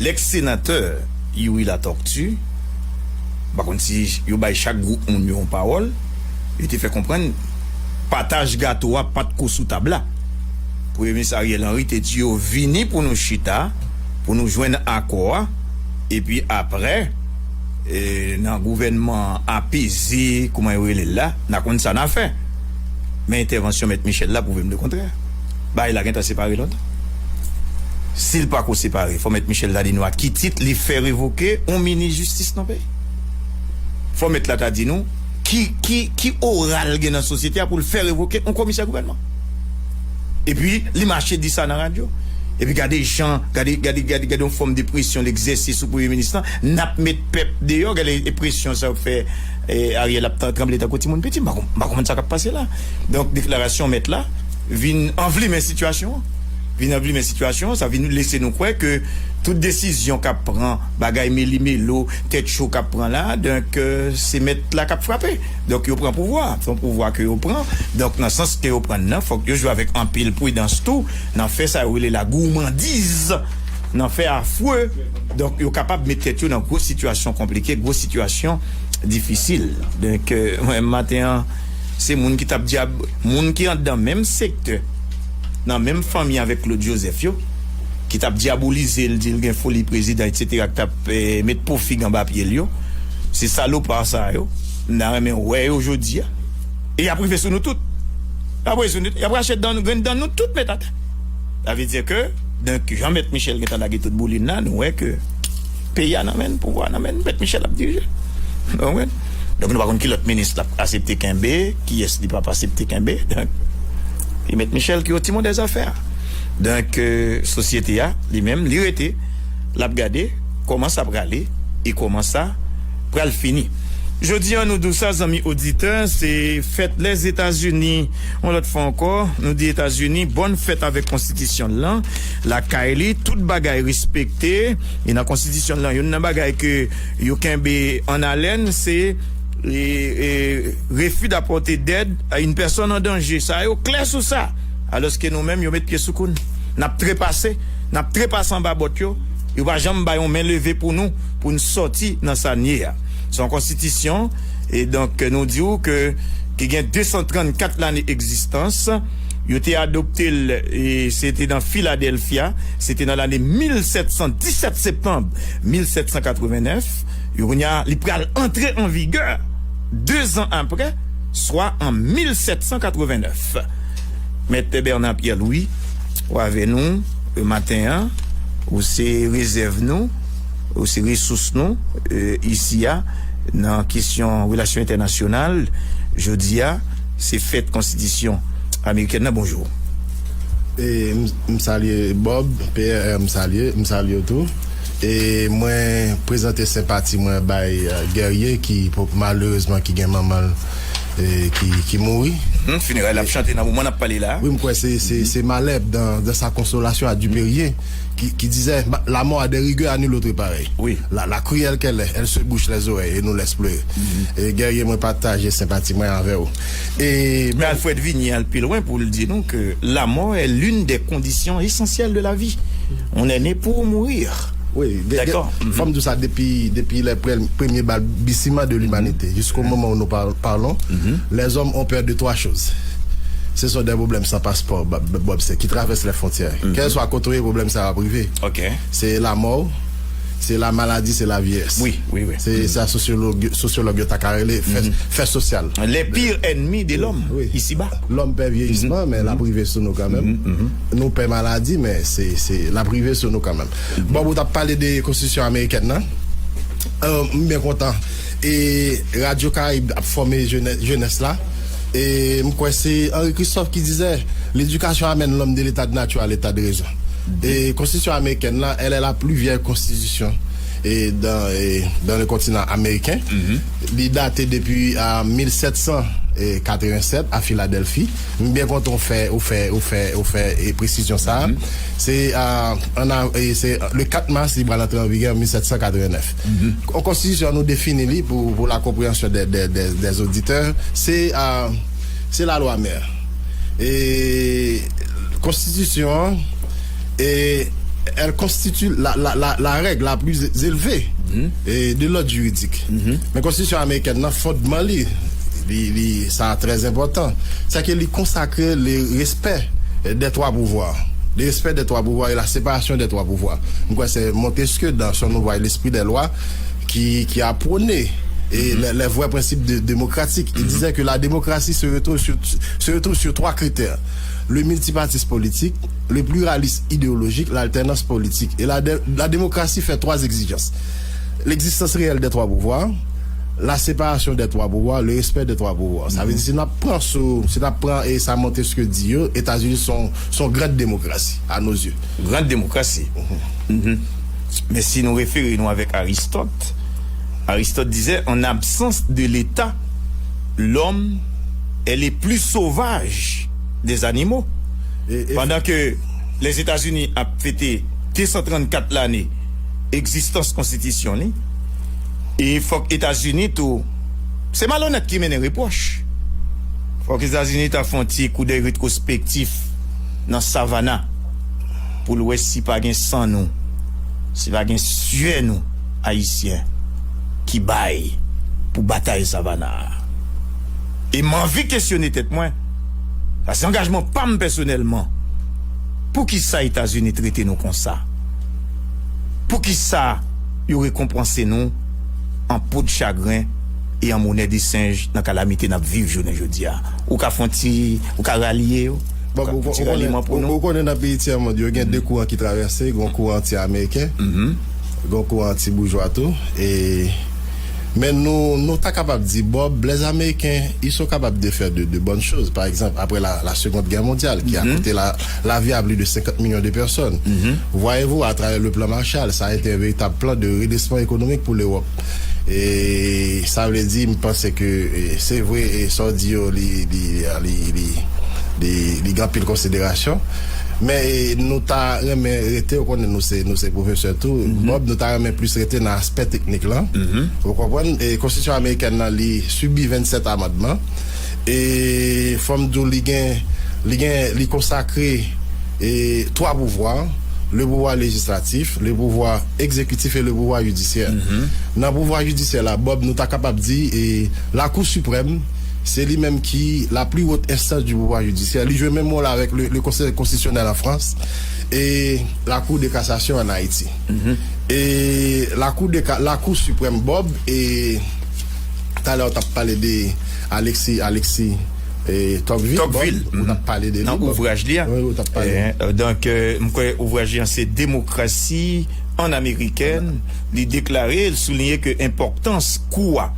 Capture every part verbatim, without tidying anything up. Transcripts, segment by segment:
Lèks senatè Youri Latortue, m pa konn si yo bay chak gwoup moun yo yon pawòl, yo te fè konprann pataj gato a pa t ko sou tab la. Premye minis Ariel Henry te di yo vini pou nou chita, pou nou jwenn akò a, epi apre, e, nan gouvènman apeze, kouman yo rele l la, n a konn sa n a fè. Men entèvansyon Mèt Michel la pwouve m lekontrè. Bagay la gentan separe lontan. Si l pa ko separe, fò Mèt Michel ta di nou a ki tit li fè revoke yon minis jistis nan peyi. Fò mèt la ta di nou ki, ki, ki oral gen nan sosyete a pou l fè revoke yon komisè gouvènman. Epi, li mache di sa nan radyo. Epi gade jan, gade, gade, gade, gade yon fòm de presyon l egzèse sou premye minis lan. N ap met pèp deyò, gade presyon sa yo fè, e, Ariel ap tan- tranble tankou timoun piti. M pa konp- m pa konprann sa k ap pase la. Donk, deklarasyon mèt la vin anvlimen sitiyasyon an. Vin anvlimen sitiyasyon an, sa vin lese nou kwè ke tout desizyon k ap pran, bagay meli melo, tèt cho k ap pran la, donk, e, se mèt la k ap frape. Donk, yo pran pouvwa. Se yon pouvwa ke yo pran. Donk, nan sans ke yo pran nan, fòk yo jwe avèk anpil pridans tou, nan fè sa yo rele la goumandiz, nan fè afwe. Donk, yo kapab met tèt yo nan gwo sitiyasyon konplike, gwo sitiyasyon difisil. Donk, e, mwen, maten an, se moun ki t ap dyab-, moun ki anndan menm sektè, nan menm fanmi avèk Claude Joseph yo, ki t ap dyabolize l, di l gen foli prezidan, etsetera, ki t ap, e, met po fig anba pye l yo. Se salopa sa yo. M ta renmen wè yo jodi a. E y ap rive sou nou tout. Y ap rive sou nou, y ap rache dan nou, grenn dan nou tout met atè. Sa vle di ke, donk, jan Mèt Michel gentan lage tout boulin la, nou wè ke peyi a nan men n, pouvwa a nan men n, Mèt Michel ap dirije. Ou konprann? Donk, nou pa konn ki lòt minis l ap aksepte kenbe, kiyès li p ap aksepte kenbe. Donk, e Mèt Michel ki o timon dè zafè a. Donk, e, sosyete a, li menm, li rete, l ap gade kòman sa prale e kòman sa pral fini. Jodi a, nou di w sa, zanmi oditè, se fèt Lèzetazini. Yon lòt fwa ankò, nou di Etazini, bòn fèt avèk konstitisyon l lan, lakay li, tout bagay respekte. E nan konstitisyon l lan, youn nan bagay ke yo kenbe an alèn, se, e, e, refus d'apporter d'aide à une personne en danger. Sa yo klè sou sa. Alòske nou menm, yo met pye sou kou n. N ap trepase, n ap trepase anba bòt yo. Yo pa janm bay yon men leve pou nou, pou n sòti nan sa n ye a. Se yon konstitisyon, e donk, nou di w ke, ki gen de san trannkat lane egzistans. Yo te adopte l, e se te nan Filadèlfya, se te nan lane mil sèt san disèt, septanm mil sèt san katreven nèf. Yo, kounye a, li pral antre an vigè de zan apre, swa an mil sèt san katreven nèf. Mèt Bernard Pierre Louis, ou avè nou, e, maten an, ou se rezèv nou, ou se resous nou, e, isi a, nan kesyon relasyon entènasyonal. Jodi a, se fèt konstitisyon amerikèn nan, bonjou. E, m, m salye Bob, P R, m salye, m salye w tou. E mwen prezante senpati mwen bay, e, Guerrier ki po-, malerezman ki gen manman l, e, ki, ki mouri. Hmm, fineray la ap chante nan moman n ap pale la. Wi, m kwè se, se, se Malherbe dans, dans sa consolation à Duperrier qui, qui disait, ma- la mort a des rigueurs à nul autre pareil. Wi. La, la cruelle qu'elle est, elle se bouche les oreilles et nous laisse pleurer. E Guerrier, mwen pataje senpati mwen avè w. E Men Alfred Vigny al pi lwen pou l di nou ke la mort est l'une des conditions essentielles de la vie. On est né pour mourir. Wi, gen- Dakò. Gen- fò m di w sa depi, depi lè pre- premye balbisiman de limanite, jusqu'au moment où nous par- parlons, les hommes ont peur de trois choses. Ce sont des problèmes sans passeport, Bob, Bob, c'est qui traversent les frontières. Quel soit kote w ye, pwoblèm sa a ap rive. Ok. Se lamò, se la maladi, se la vyeyès. Wi, wi, wi. Se sa sosyològ, sosyològ yo ta ka rele fè, fè sosyal. Les pires ennemis de l'homme, wi, ici-bas. Lòm pè vyeyisman, men l ap rive sou nou kanmenm. Nou pè maladi, men se, se, l ap rive sou nou kanmenm. Bon, ou t ap pale de konstitisyon amerikèn nan. Euh, m byen kontan. E Radyo Karayib ap fòme jenè- jenès la. E m kwè se Henri Christophe qui disait, l'éducation amène l'homme de l'état de nature à l'état de raison. E konstitisyon amerikèn lan, elle est la plus vieille constitution e dans, e dans le continent américain. Li date depuis à mil sèt san katrevensèt à Philadelphie. M byen kontan ou fè, ou fè, ou fè, ou fè e presizyon sa a. Se, euh, an a- e se le quatre mars li pral antre an vigè an mil sèt san katrevennèf. An konstitisyon nou defini li pou, pou la konpreyansyon des, des, des, des oditè, se, euh, se la lwa mè. E konstitisyon an, e Elle constitue la, la, la, la règle la plus élevée et de l'ordre juridique. Men konstitisyon amerikèn nan, fondman li, li, li, sa trè enpòtan, se ke li konsakre le respect des trois pouvoirs. Le respect des trois pouvoirs et la séparation des trois pouvoirs. M kwè se Montesquieu, dans son ouvrage L'Esprit des lois, ki, ki a prôné et les, les vrais principes de, démocratiques. Il disait que la démocratie se retrouve sur, se retrouve sur trois critères. Le multipartisme politique, le pluralisme idéologique, l'alternance politique. Et la, dé- la démocratie fait trois exigences. L'existence réelle des trois pouvoirs, la séparation des trois pouvoirs, le respect des trois pouvoirs. Sa vle di, si n ap pran sou, si n ap pran e sa Montesquieu di yo, Etazini se yon, se yon grande démocratie, à nos yeux. Grande démocratie. Mhm. Men si nou refere nou avèk Aristote, Aristote disait, en absence de l'État, l'homme est le plus sauvage des animaux. E, e, Pandan ke Lèzetazini ap fete de san trannkat lane egzistans konstitisyon li, e fòk Etazini tou, se malonèt ki mennen repwòch. Fòk Etazini ta fè yon ti koudèy retwospektif nan Savannah pou l wè si pa gen san nou, si pa gen syè nou, Ayisyen, ki bay pou batay Savannah a. E m anvi kesyone tèt mwen, sa se angajman pa m pèsonèlman, poukisa Etazini trete nou konsa? Poukisa yo rekonpanse nou an po de chagren e an monè de senj nan kalamite n ap viv jounen jodi a? Ou ka fè yon ti, ou ka ralye yo? Bon, ou, ou, ou konnen, ou, ou konnen nan peyi tyè mond yo, gen de kouran ki travèse, gen yon kouran anti-ameriken, gen yon kouran anti-boujwa tou. E, men nou, nou ta kapab di, Bob, les Américains, ils sont capables de faire de, de bonnes choses. Par exemple, après la, la Seconde Guerre mondiale, qui a coûté la, la vie à plus de cinquante millions de personnes. Voyez-vous, à travers le plan Marshall, ça a été un véritable plan de redressement économique pour l'Europe. E sa vle di, m panse ke, e, se vre, e sa w di yo, li, li, li, li, li, li gen anpil konsiderasyon. Men, e, nou ta renmen rete, ou konnen nou se, nou se pwofesè tou. Bob, nou ta renmen plis rete nan aspè teknik lan. Ou konprann? E konstitisyon amerikèn nan, li sibi vennsèt amandman. E fò m di w, li gen, li gen, li konsakre e twa pouvwa, le pouvoir législatif, le pouvoir exécutif et le pouvoir judiciaire. Nan pouvwa jidisyè la, Bob, nou ta kapab di, e, Lakou Siprèm, se li menm ki la plus haute instance du pouvoir judiciaire. Li jwe menm wòl avèk le, le Conseil constitutionnel en France e la Cour de cassation en Haïti. E la Cour de ca- la Cour suprême, Bob, e talè w t ap pale de Alexis, Alexis e Tocqueville, Tocqueville, Bob, ou t ap pale de li, nan ouvraj li a. Wi, ou t ap pale. Eh, donk, eh, m kwè ouvraj li an se Démocratie en américaine. Li deklare, l souliye ke enpòtans kou a.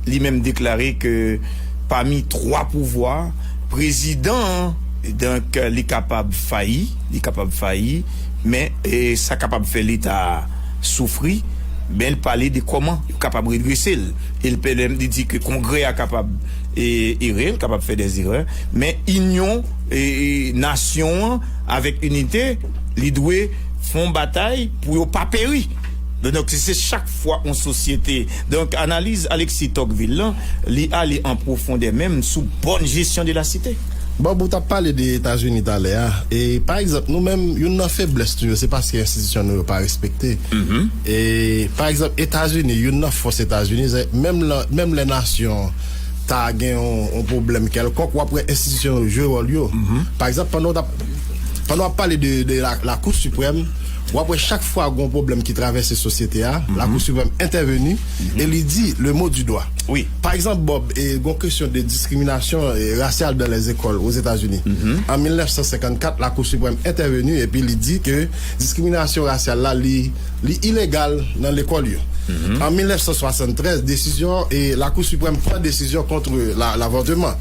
Li menm deklare ke pami twa pouvwa, prezidan an, donk, li kapab fayi, li kapab fayi, men, eh, sa kapab fè Leta soufri, men l pale de kòman yo kapab redrese l. E l pèmèt li di ke Kongrè a kapab, e, ere, l kapab fè dèzerè, men inyon, e, e, nasyon an avèk inite, li dwe fè yon batay pou yo pa peri. Donk, se chak fwa yon sosyete. Donk, analiz Alexis Tocqueville lan, li ale an pwofondè menm sou bonne gestion de la cité. Bob, ou t ap pale de Etazini talè a. E, pa egzanp, nou menm, youn nan feblès nou yo, se paske enstitisyon nou yo pa respekte. E, pa egzanp, Etazini, youn nan fòs Etazini, se menm lè, menm lè nasyon ta gen yon, yon pwoblèm kèlkonk, w ap wè enstitisyon yo jwe wòl yo. Pa egzanp, pandan w t ap, pandan w ap pale de, de la, Lakou Siprèm, w ap wè chak fwa gen yon pwoblèm ki travèse sosyete a, Lakou Siprèm entèveni e li di le mot du doigt. Wi. Pa egzanp, Bob, e, gen yon kesyon de diskriminasyon, e, rasyal dans les écoles aux États-Unis. An mil nèf san senkannkat, Lakou Siprèm entèveni epi li di ke diskriminasyon rasyal la, li, li ilegal nan lekòl yo. An mil nèf san swasanntrèz, desizyon, e, Lakou Siprèm pran desizyon kont la, lavòtman.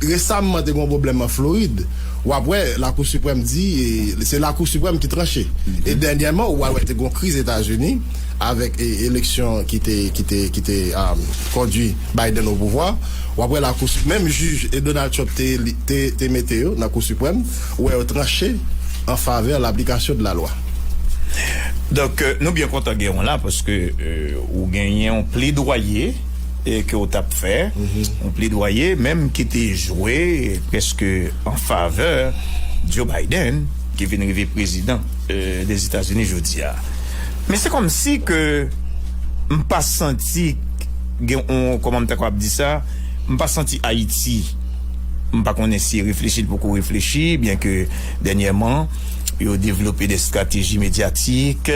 Resamman, te gen yon pwoblèm an Florid. W ap wè, Lakou Siprèm di, e, se Lakou Siprèm ki tranche. E dènyèman, ou wè, te gen yon kriz Etazini avèk, e, eleksyon ki te, ki te, ki te, um, kondui Biden o pouvwa. W ap wè Lakou Sip-, menm jij, e, Donald Trump te, te, te mete yo nan Kou Siprèm, ou wè yo tranche an favè laplikasyon de la lwa. Donk, eh, nou byen kontan gen w la, paske, eh, ou genyen yon pledwaye, eh, ke w t ap fè, yon pledwaye menm ki te jwe, eh, prèske an favè Joe Biden, li vin rive prezidan, euh, Dèzetazini jodi a. Men se kòmsi ke m pa santi gen yon, kòman m ta kapab di sa, m pa santi Ayiti, m pa konnen si reflechi l poko reflechi, byen ke dènyèman, yo devlope de estrateji medyatik,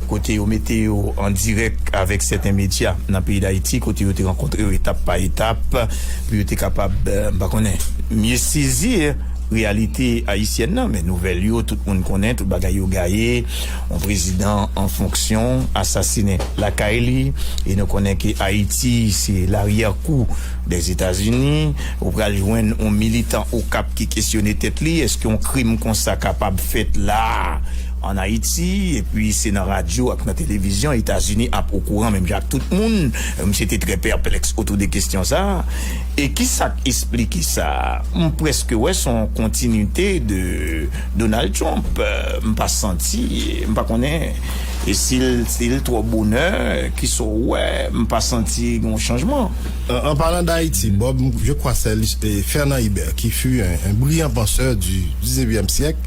kote yo mete yo an dirèk avèk sèten medya nan peyi Dayiti, kote yo te rankontre yo etap pa etap, pou yo te kapab, euh, m pa konnen, mye sezi reyalite ayisyèn nan, men nouvèl yo, tout moun konnen, tout bagay yo gaye, yon prezidan an fonksyon asasinen lakay li, e nou konnen ke Ayiti, se laryè kou Dèzetazini, ou pral jwenn yon militan Okap ki kesyone tèt li, èske yon krim konsa kapab fèt la a, ann Ayiti, epi se nan radyo ak nan televizyon, Etazini ap okouran menm jan ak tout moun. Misye te trè pèplèks otou de kesyon sa a. E ki sa k esplike sa? M prèske wè se yon kontinite de Donald Trump. Euh, m pa santi, m pa konnen, e si l, si l twò bonè, kisa w wè, m pa santi gen yon chanjman. En, en parlant d'Haïti, Bob, je crois que c'est l'his- eh, Fernand Hibert, qui fut un, un brillant penseur du dix-neuvième siècle.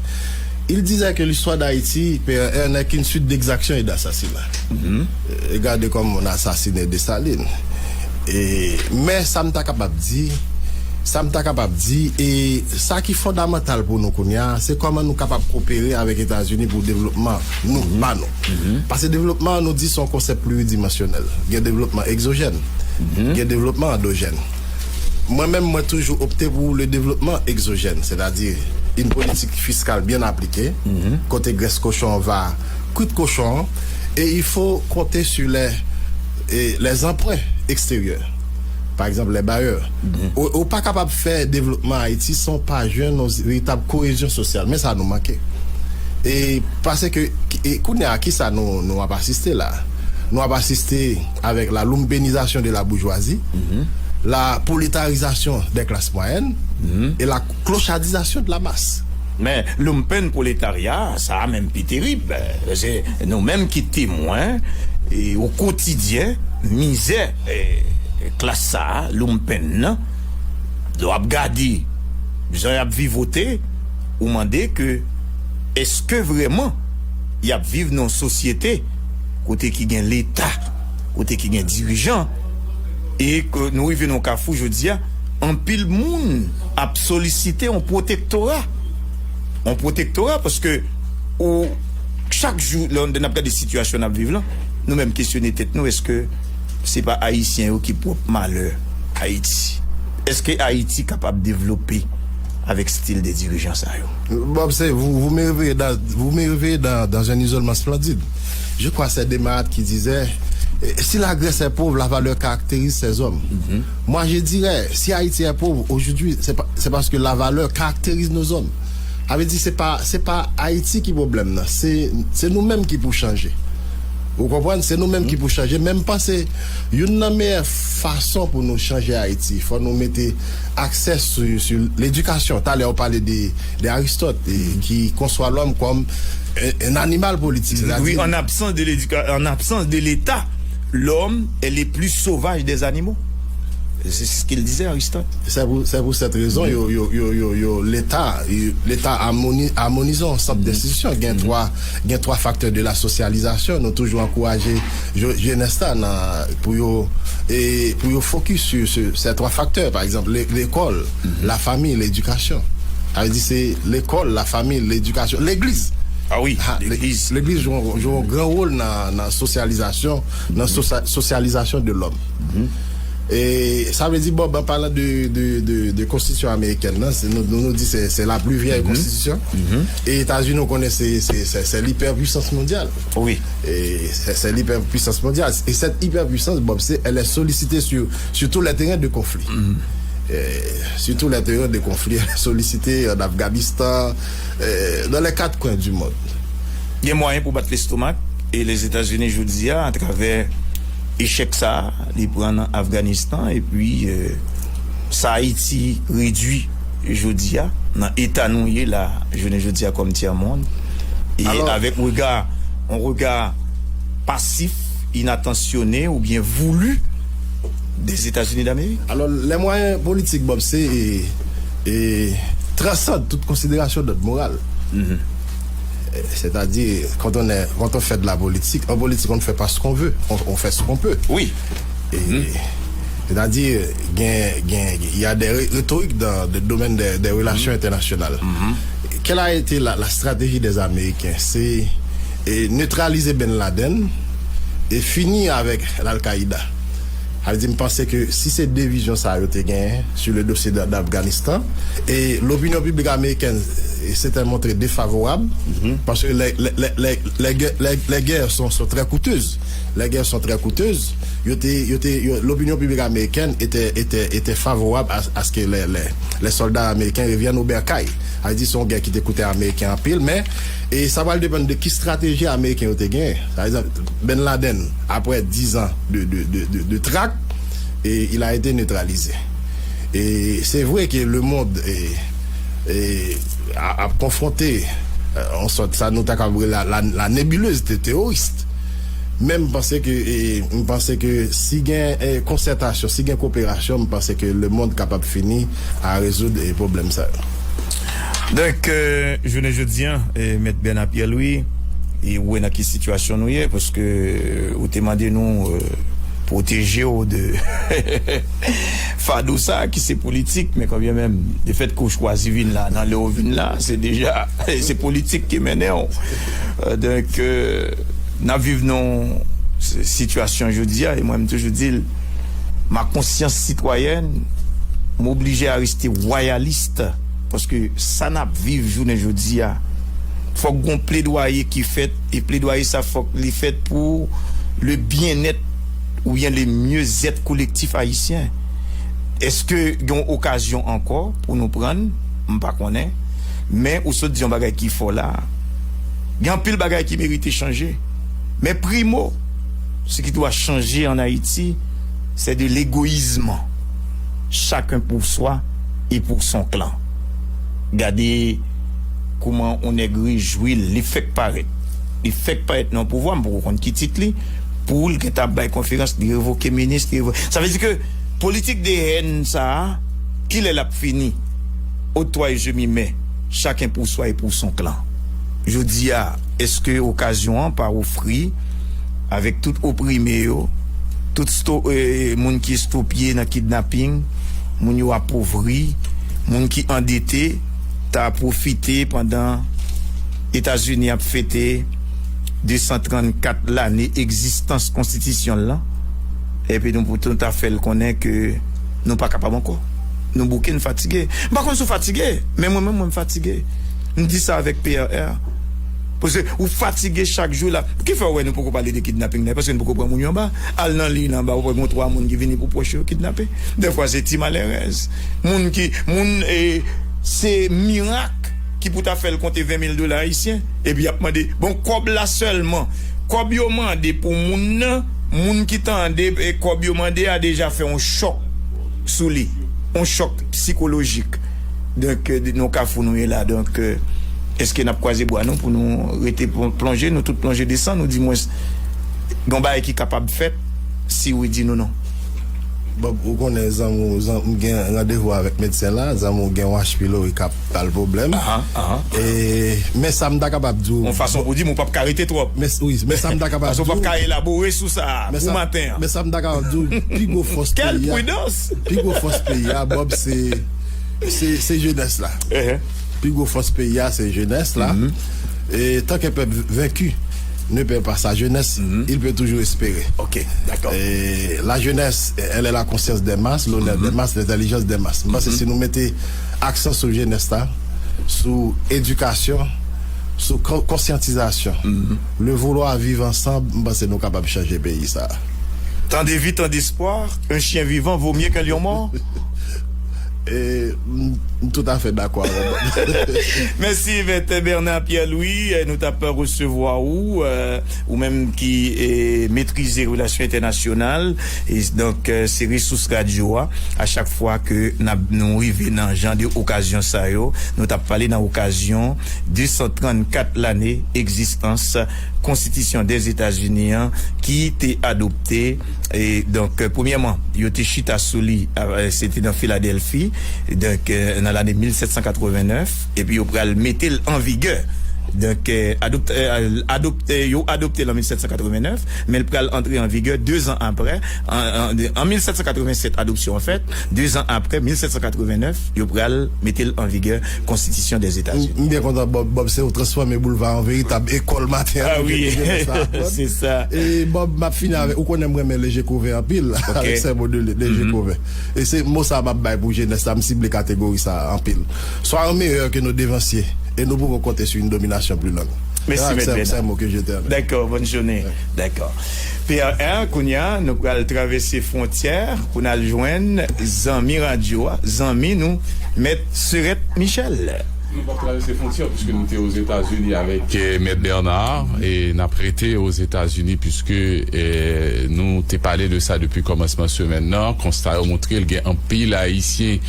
Il disait que l'histoire d'Haïti, P R R, n'est qu'une suite d'exactions et d'assassinats. Eh, gade kòman on assassiné Dessalines. E, men sa m ta kapab di, sa m ta kapab di, e sa ki fondamantal pou nou kounye a, se kòman nou kapab kopere avèk Etazini pou devlopman nou, pa nou. Paske devlopman, nou di, se yon konsèp pluridimansyonèl. Gen devlopman egzojèn, gen devlopman andojèn. Mwen menm, mwen toujou opte pou le devlopman egzojèn, sètadi une politique fiscale bien appliquée, kote grès kochon va kwit kochon, et il faut compter sur les, et les emprunts extérieurs. Pa egzanp, les bailleurs. Ou, ou pa kapab fè devlopman Ayiti san w pa jwenn yon veritab koyezyon sosyal. Men sa nou manke. E paske, e kounye a, kisa nou, nou ap asiste la? Nou ap asiste avec la lumpenization de la bourgeoisie, la prolétarisation des classes moyennes et la clochardisation de la masse. Men, lumpen prolétariat, sa a menm pi terib. Se nou menm ki temwen, e, o kotidyen, mizè, e, klas sa a, lumpen nan. Lè w ap gade jan y ap vivote, ou mande ke, èske vrèman y ap viv nan yon sosyete kote ki gen Leta, kote ki gen dirijan, e ke nou rive nan yon kafou jodi a, anpil moun ap solisite yon pwotektora. Yon pwotektora, paske ou, chak jou, lè n ap gade sitiyasyon n ap viv lan, nou menm kesyone tèt nou, èske se pa Ayisyen yo ki pwòp malè Ayiti? Èske Ayiti kapab devlope avèk stil de dirijan sa yo? Bob, c'est, vous, vous me réveillez dans, vous me réveillez dans, dans un isolement splendide. Je crois que c'est Desmarest qui disait, eh, si la Grèce est pauvre, la valeur caractérise ses hommes. Moi, je dirais, si Haïti est pauvre aujourd'hui, c'est pas, c'est parce que la valeur caractérise nos hommes. Sa vle di, se pa, se pa Ayiti ki pwoblèm nan, se, se nou menm ki pou chanje. Ou konprann? Se nou menm ki pou chanje. Men m panse, youn nan meyè fason pou nou chanje Ayiti, fò nou mete akse sou, sou ledikasyon. Talè ou pale de, de Aristote, e, ki konswa lòm kòm un, un animal politique. Oui, en absence de l'éduca- en absence de l'État, l'homme est le plus sauvage des animaux. C'est ce qu'il disait, Aristote. Se pou, se pou sèt rezon, yo, yo, yo, yo, yo, Leta, yo, Leta amoni, amonizan yon sant enstitisyon. Gen twa, gen twa faktè de la sosyalizasyon. Nou toujou ankouraje jo- jenès la nan, pou yo, e, pou yo fokis sou se, se twa faktè. Pa egzanp, le- lekòl, lafanmi, ledikasyon. Sa vle di se lekòl, lafanmi, ledikasyon, legliz. Ah wi, legliz. Legliz jwe yon, jwe yon gran wòl nan, nan sosyalizasyon, nan sosya- sosyalizasyon de lòm. E sa vle di, bon, an palan de, de, de, de konstitisyon amerikèn nan, se, nou, nou, nou di se, se la pli vyèy konstitisyon. E Etazini, nou konnen se, se, se, se lipèpwisans mondyal. Wi. E se, se lipèpwisans mondyal. E cette hyperpuissance, Bob, c'est, elle est sollicitée sur, sur tous les terrains de conflit. Euh, sur tous les terrains de conflit, elle est sollicitée en Afghanistan, euh, dans les quatre coins du monde. Gen mwayen pou bat lestomak, e Lèzetazini jodi a, atravè echèk sa a, li pran nan Afganistan, epi, euh, sa Ayiti redui jodi a, nan eta nou ye la, jounen jodi a kòm tyè mond, e avèk rega, yon rega pasif, inatansyonnen oubyen voulu des États-Unis d'Amérique. Alò, les moyens politiques, Bob, se, e, e, transcende toute considération d'ordre moral. C'est-à-dire, quand on est, quand on fait de la politique, en politique, on ne fait pas ce qu'on veut, on, on fait ce qu'on peut. Oui. Et, c'est-à-dire, gen, gen, il y a des ré- rhétoriques dans le domaine des, des relations internationales. Quelle a été la, la stratégie des Américains? C'est eh, neutraliser Ben Laden et finir avec Al-Qaïda. Sa vle di, m panse ke si se de vizyon sa yo te genyen sur le dossier de, d'Afghanistan, e l'opinion publique américaine eh, s'était montrée défavorable, parce que les, les, les, les, les guerres- les, les guerres sont, sont très coûteuses. Les guerres sont très coûteuses. Yo te, yo te, yo- l'opinion publique américaine était, était, était favorable à, à ce que les, les, les soldats américains reviennent au bercail. Sa vle di, se yon gè ki te koute Ameriken anpil, men e sa pral depann de ki strateji Ameriken yo te genyen. Pa egzanp, Ben Laden, après dix ans de, de, de, de, de traque, et il a été neutralisé. E se vre ke lemonn e, e, a, ap konfwonte yon sòt sa nou ta kapab rele la, la, la nébuleuse de terroriste. Men m panse ke e, m panse ke si gen e, konsètasyon, si gen koperasyon, m panse ke lemonn kapab fini a rezoud e, pwoblèm sa yo. Donk, euh, jounen jodi a, eh, Mèt Bernard Pierre-Louis, e ou wè nan ki sitiyasyon nou ye, paske ou te mande nou euh, pwoteje w de fado sa ki se politik, men kanmenm, lefèt ke w chwazi vin la, nan lè w vin la, se deja, se politik ki mennen w. Euh, donk, euh, n ap viv nan sitiyasyon jodi a, e mwen, m toujou di l, ma conscience citoyenne m oblije a reste royaliste, paske sa n ap viv jounen jodi a, fòk gon pledwaye ki fèt, e pledwaye sa fòk li fèt pou le bien-être oubyen le mieux-être collectif haïtien. Èske gen yon okazyon ankò pou nou pran? M pa konnen. Men ou sot di yon bagay ki fò la. Gen anpil bagay ki merite chanje. Men primo, ce qui doit changer en Haïti, c'est de l'égoïsme. Chacun pour soi et pour son clan. Gade kouman yon nèg rejwi l, li fèk parèt. Li fèk parèt nan pouvwa, m poko konn ki tit li, pou l gentan ap bay konferans, li revoke minis, li revoke. Sa vle di ke politik de hèn sa a, kilè l ap fini? Ôte-toi et je m'y mets, chacun pour soi et pour son clan. Jodi a, èske okazyon an pa ofri avèk tout oprime yo, tout sto, e, moun ki estopye nan kidnaping, moun yo apovri, moun ki andete, ta pwofite pandan Etazini ap fete de san trannkat lane egzistans konstitisyon l lan, epi nou pou tout a fè l konnen ke nou pa kapab ankò. Nou bouke, n fatige. M pa konn si w fatige, men mwen menm, mwen m fatige. M di sa avèk P R R. Paske ou fatige chak jou la. Ki fè w wè nou poko pale de kidnaping la? Paske nou poko pran moun yo anba. Al nan liy la anba, ou wè gon twa moun ki vini pou pwòch yo kidnape. Dèfwa se ti malerèz. Moun ki, moun, e, se mirak ki pou ta fè l konte ven mil dola ayisyen. Epi y ap mande, bon, kòb la sèlman. Kòb yo mande pou moun nan, moun ki tande, e, kòb yo mande a deja fè yon chòk sou li. Yon chòk sikolojik. Donk, e, nan kafou nou ye la. Donk, e, èske n ap kwaze bra nou pou nou rete plon- plonje, nou tout plonje desann, ou dimwens, gen yon bagay ki kapab fèt si wi di nou non? Bon, ou konnen zanmi w, zanmi m gen randevou avèk medsen la, zanmi w gen yon H. pylori k ap ba l pwoblèm. Ahan, ahan. E, men sa m ta kapab di w. Yon fason pou di m ou p ap ka rete twòp. Men, wi, men sa m ta kapab Paske di w p ap w. ka elabore sou sa Men pou sa, maten an. Men sa m ta kapab di w, pi gwo fòs Quelle peyi a. Prudence! Pi gwo fòs peyi a, Bob, se, se, se jenès la. Ehe. Pi gwo fòs peyi a, se jenès la. E tant qu'un peuple vaincu ne perd pas sa jeunesse, il peut toujours espérer. Ok, d'accord. Et la jeunesse, elle est la conscience des masses, l'honneur des masses, l'intelligence des masses. M panse si nou mete aksan sou jenès la, sou edikasyon, sou kon- konsyantizasyon, le vouloir vivre ensemble, m panse nou kapab chanje peyi sa. Tant de vie, tant d'espoir, un chien vivant vaut mieux qu'un lion mort. E, m, m toutafè dakò avè w. Mèsi, Mèt Bernard Pierre-Louis. Eh, nou t ap resevwa ou, eh, ou menm ki eh, metrize relasyon entènasyonal. E, donk, eh, se Resous Radyo a. A chak fwa ke n ap, nou rive nan jan de okazyon sa yo, nou t ap pale nan okazyon de san trannkat lane egzistans Konstitisyon Dèzetazini an ki te adopte. E donk, eh, premyèman, yo te chita sou li, eh, se te nan Filadèlfi, donk, eh, nan lane mil sèt san katreven nèf, epi yo pral mete l an vigè Donk, eh, adopte, eh, adopte, yo adopte l an mil sèt san katreven nèf, men l pral antre an vigè de zan apre. An, an, an mil sèt san katreven sèt, adopsyon an fèt. De zan apre, mil sèt san katreven nèf, yo pral mete l an vigè, Konstitisyon Dèzetazini. M byen kontan, Bob. Bob, se ou transfòme Boulva an veritab ekòl maten an. Ah wi, se sa. E Bob, m ap fini avèk ou, konnen m renmen Léger Covey anpil, avèk sè mo de Léger Covey. E se mo sa m ap bay pou jenès la, m sible kategori sa anpil. Soyons meilleurs que nos devanciers et nous pouvons compter sur une domination plus longue. Mèsi, mèt Bèna. Dakò, bòn jounen. Dakò. P R, kounye a, nou pral travèse fwontyè pou n al jwenn zanmi radyo a, zanmi nou, mèt Serette Michel. Nou p ap travèse fwontyè, piske nou te Ozetazini avèk, eh, mèt Bernard, e n ap rete Ozetazini, piske, eh, nou te pale de sa depi kòmansman semèn nan. Konsta yo montre l gen anpil Ayisyen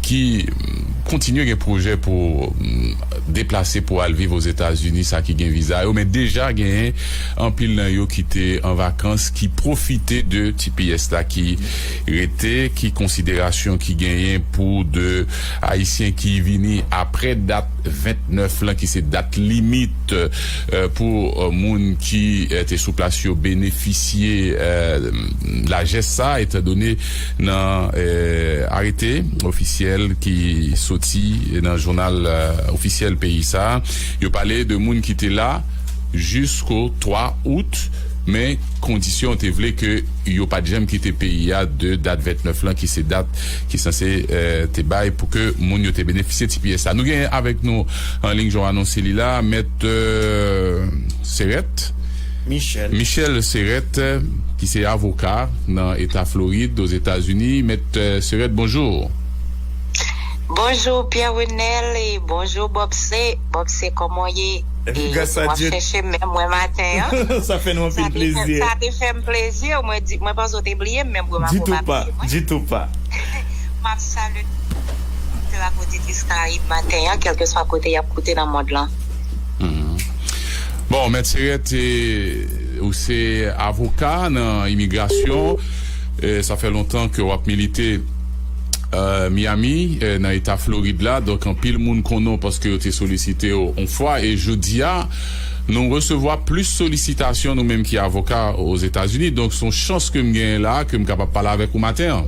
ki, mm, kontinye gen pwojè pou, mm, deplase pou al viv Ozetazini, sa ki gen viza yo, men deja genyen anpil nan yo ki te an vakans, ki pwofite de T P S la ki rete, ki konsiderasyon ki genyen pou de Ayisyen ki vini apre dat vennèf lan, ki se dat limit, eh, pou, eh, moun ki, eh, te sou plas yo benefisye, eh, lajès sa, etan done nan, eh, arete ofisyèl ki soti nan jounal, eh, ofisyèl peyi sa, yo pale de moun ki te la jisko twa out, men kondisyon te vle ke yo pa t janm kite peyi a de dat vennèf lan, ki se dat ki sanse, eh, te bay pou ke moun yo te benefisye T P S la. Nou gen avèk nou an liy, jan w anonse li la, mèt, eh, Serette. Michel. Michel Serette, ki se avoka nan eta Florid, Ozetazini. Mèt, eh, Serette, bonjou. Bonjou, Pierre Renel, e bonjou, Bob C. Bob C, kòman w ye? E w ap chèche m menm mwen maten an. Sa fè nou anpil plezi. Sa te fè m plezi. Mwen di, mwen panse w te bliye m, men mwen pa bliye mwen. Ditou pa, ditou pa. M ap salye tout oditè ak oditris Karayib maten an, kèlkeswa kote y ap koute nan mond lan. Mhm. Bon, Mèt Serette, eh, ou se avoka nan imigrasyon. Eh, sa fè lontan ke w ap milite, eh, Miami, eh, nan eta Florid la. Donk, anpil moun konnen w paske yo te solisite w yon fwa. E jodi a, nou resevwa plis solisitasyon, nou menm ki avoka Ozetazini. Donk, se yon chans ke m genyen la, ke m kapab pale avèk ou maten an.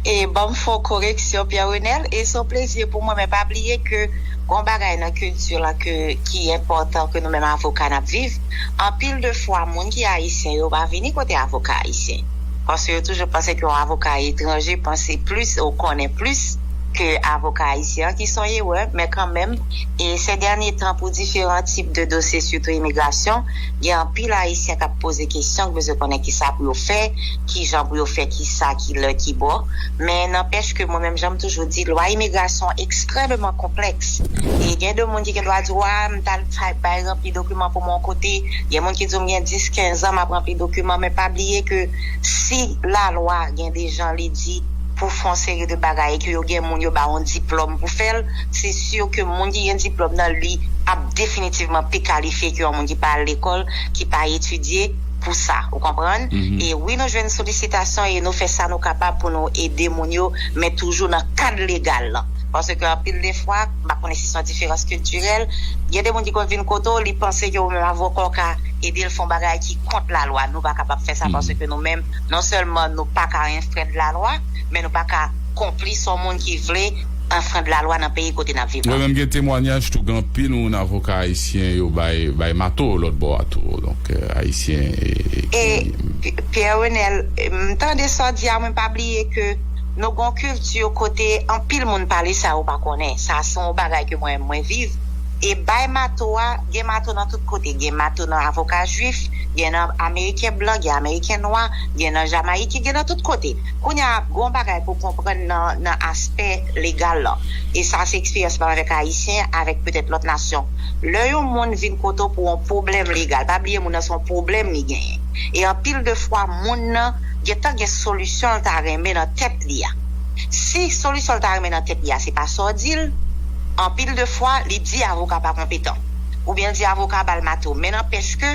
E ban m fè yon koreksyon, Pierre Renel, e se yon plezi pou mwen, men pa bliye ke gon bagay nan kilti la ke, ki enpòtan ke nou menm avoka n ap viv. Anpil de fwa, moun ki ayisyen yo pa vini kote avoka ayisyen. Paske yo toujou panse ke yon avoka etranje panse plis ou konnen plis ke avoka ayisyen an, ki se yon erè, men kanmenm, e se dènye tan pou diferan tip de dosye, sitou imigrasyon, gen anpil ayisyen k ap poze kesyon, k bezwen konnen kisa pou yo fè, kijan pou yo fè, kisa, ki lè, ki bò. Men nanpèch ke mwen menm, jan m toujou di, lwa imigrasyon ekstrèmeman konplèks. E gen de moun ki gen dwa di w, a, m t al fè, bay ranpli dokiman pou mwen yon kote. Gen moun ki di w m gen dis, kenz an, m ap ranpli dokiman. Men pa bliye ke si lalwa gen de jan li di pou fè yon seri de bagay e ke yo gen moun yo ba w yon diplòm pou fè l, se si ke moun ki gen diplòm nan, li ap definitivman pi kalifye ke yon moun ki pa al lekòl, ki pa etidye pou sa, ou konprann? E wi, nou jwenn solisitasyon e nou fè sa nou kapab pou nou ede moun yo, men toujou nan kad legal lan. Paske anpil de fwa, m pa konnen si se yon diferans kiltirèl, gen de moun ki konn vin kote w, li panse ke ou menm avoka w ka ede l fè yon bagay ki kont lalwa. Nou pa kapab fè sa paske nou menm, non sèlman nou pa ka enfreyn lalwa, men nou pa ka konplis yon moun ki vle enfreyn lalwa nan peyi kote n ap viv la. Mwen menm gen temwayaj tou, gen anpil moun avoka ayisyen yo bay, bay mato lòt bò a tou. Donk, eh, ayisyen, eh, e, ki P-, Pierre Renel, m tande sa w di a, mwen pa bliye ke nou gon kilti kote anpil moun pale sa yo pa konnen. Sa se yon bagay ke mwen, mwen viv. E bay mato a, gen mato nan tout kote. Gen mato nan avoka jwif, gen nan ameriken blan, gen ameriken nwa, gen nan jamayiken, gen nan tout kote. Kounye a, gon bagay pou konprann nan, nan aspè legal lan. E sa se eksperyans mwen avèk ayisyen, avèk petèt lòt nasyon. Lè yon moun vin kote w pou yon pwoblèm legal, pa bliye moun nan se yon pwoblèm li genyen. E anpil de fwa, moun nan gentan gen solisyon l ta renmen nan tèt li a. Si solisyon l ta renmen nan tèt li a, se pa sa w di l, anpil de fwa, li di avoka pa konpetan. Oubyen l di avoka ba l mato. Men nanpèch ke,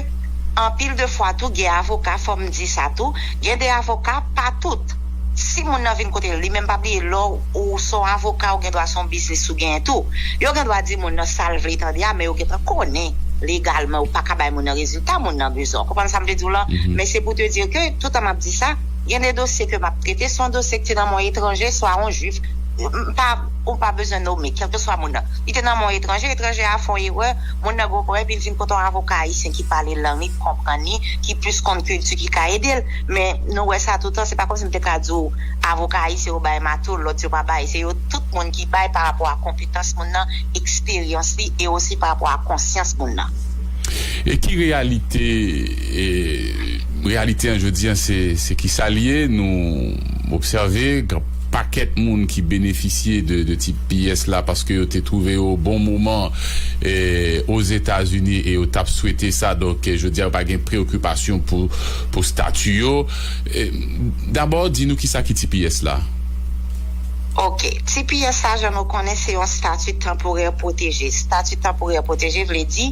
anpil de fwa tou, gen avoka, fò m di sa tou, gen de avoka, pa tout, Si moun nan vin kote l, li menm pa bliye lè w se yon avoka, ou gen dwa se yon biznis ou genyen tou. Yo gen dwa di moun nan sa l vle tande a, men yo gentan konnen legalman ou pa ka bay moun nan rezilta moun nan bezwen. Ou konprann sa m vle di w lan? Men se pou te di ke, toutan m ap di sa, gen de dosye ke m ap trete, se yon dosye ki te nan men yon etranje, swa yon jwif, m pa, ou pa bezwen nome, kèlkeswa moun nan. Li te nan men yon etranje, etranje a fè yon erè, moun nan gen yon pwoblèm, epi l vin kote yon avoka ayisyen ki pale lang li, ki konprann li, ki plis konn kilti, ki ka ede l. Men nou wè sa toutan, se pa kòmsi m te ka di w avoka ayisyen yo bay mato, lòt yo pa bay. Se yo tout moun ki bay pa rapò a konpetans moun nan, eksperyans li, e osi pa rapò a konsyans moun nan. E ki reyalite, e, reyalite an jodi an, se, se ki sa l ye, nou obsève gen pakèt moun ki benefisye de, de T P S la paske yo te twouve yo bon moman e, Ozetazini e yo t ap swete sa. Donk, e, jodi a, yo pa gen preokipasyon pou, pou stati yo. E, dabò, di nou kisa ki T P S la? Ok, T P S la, jan nou konnen, se yon stati tanporè pwoteje. Stati tanporè pwoteje vle di,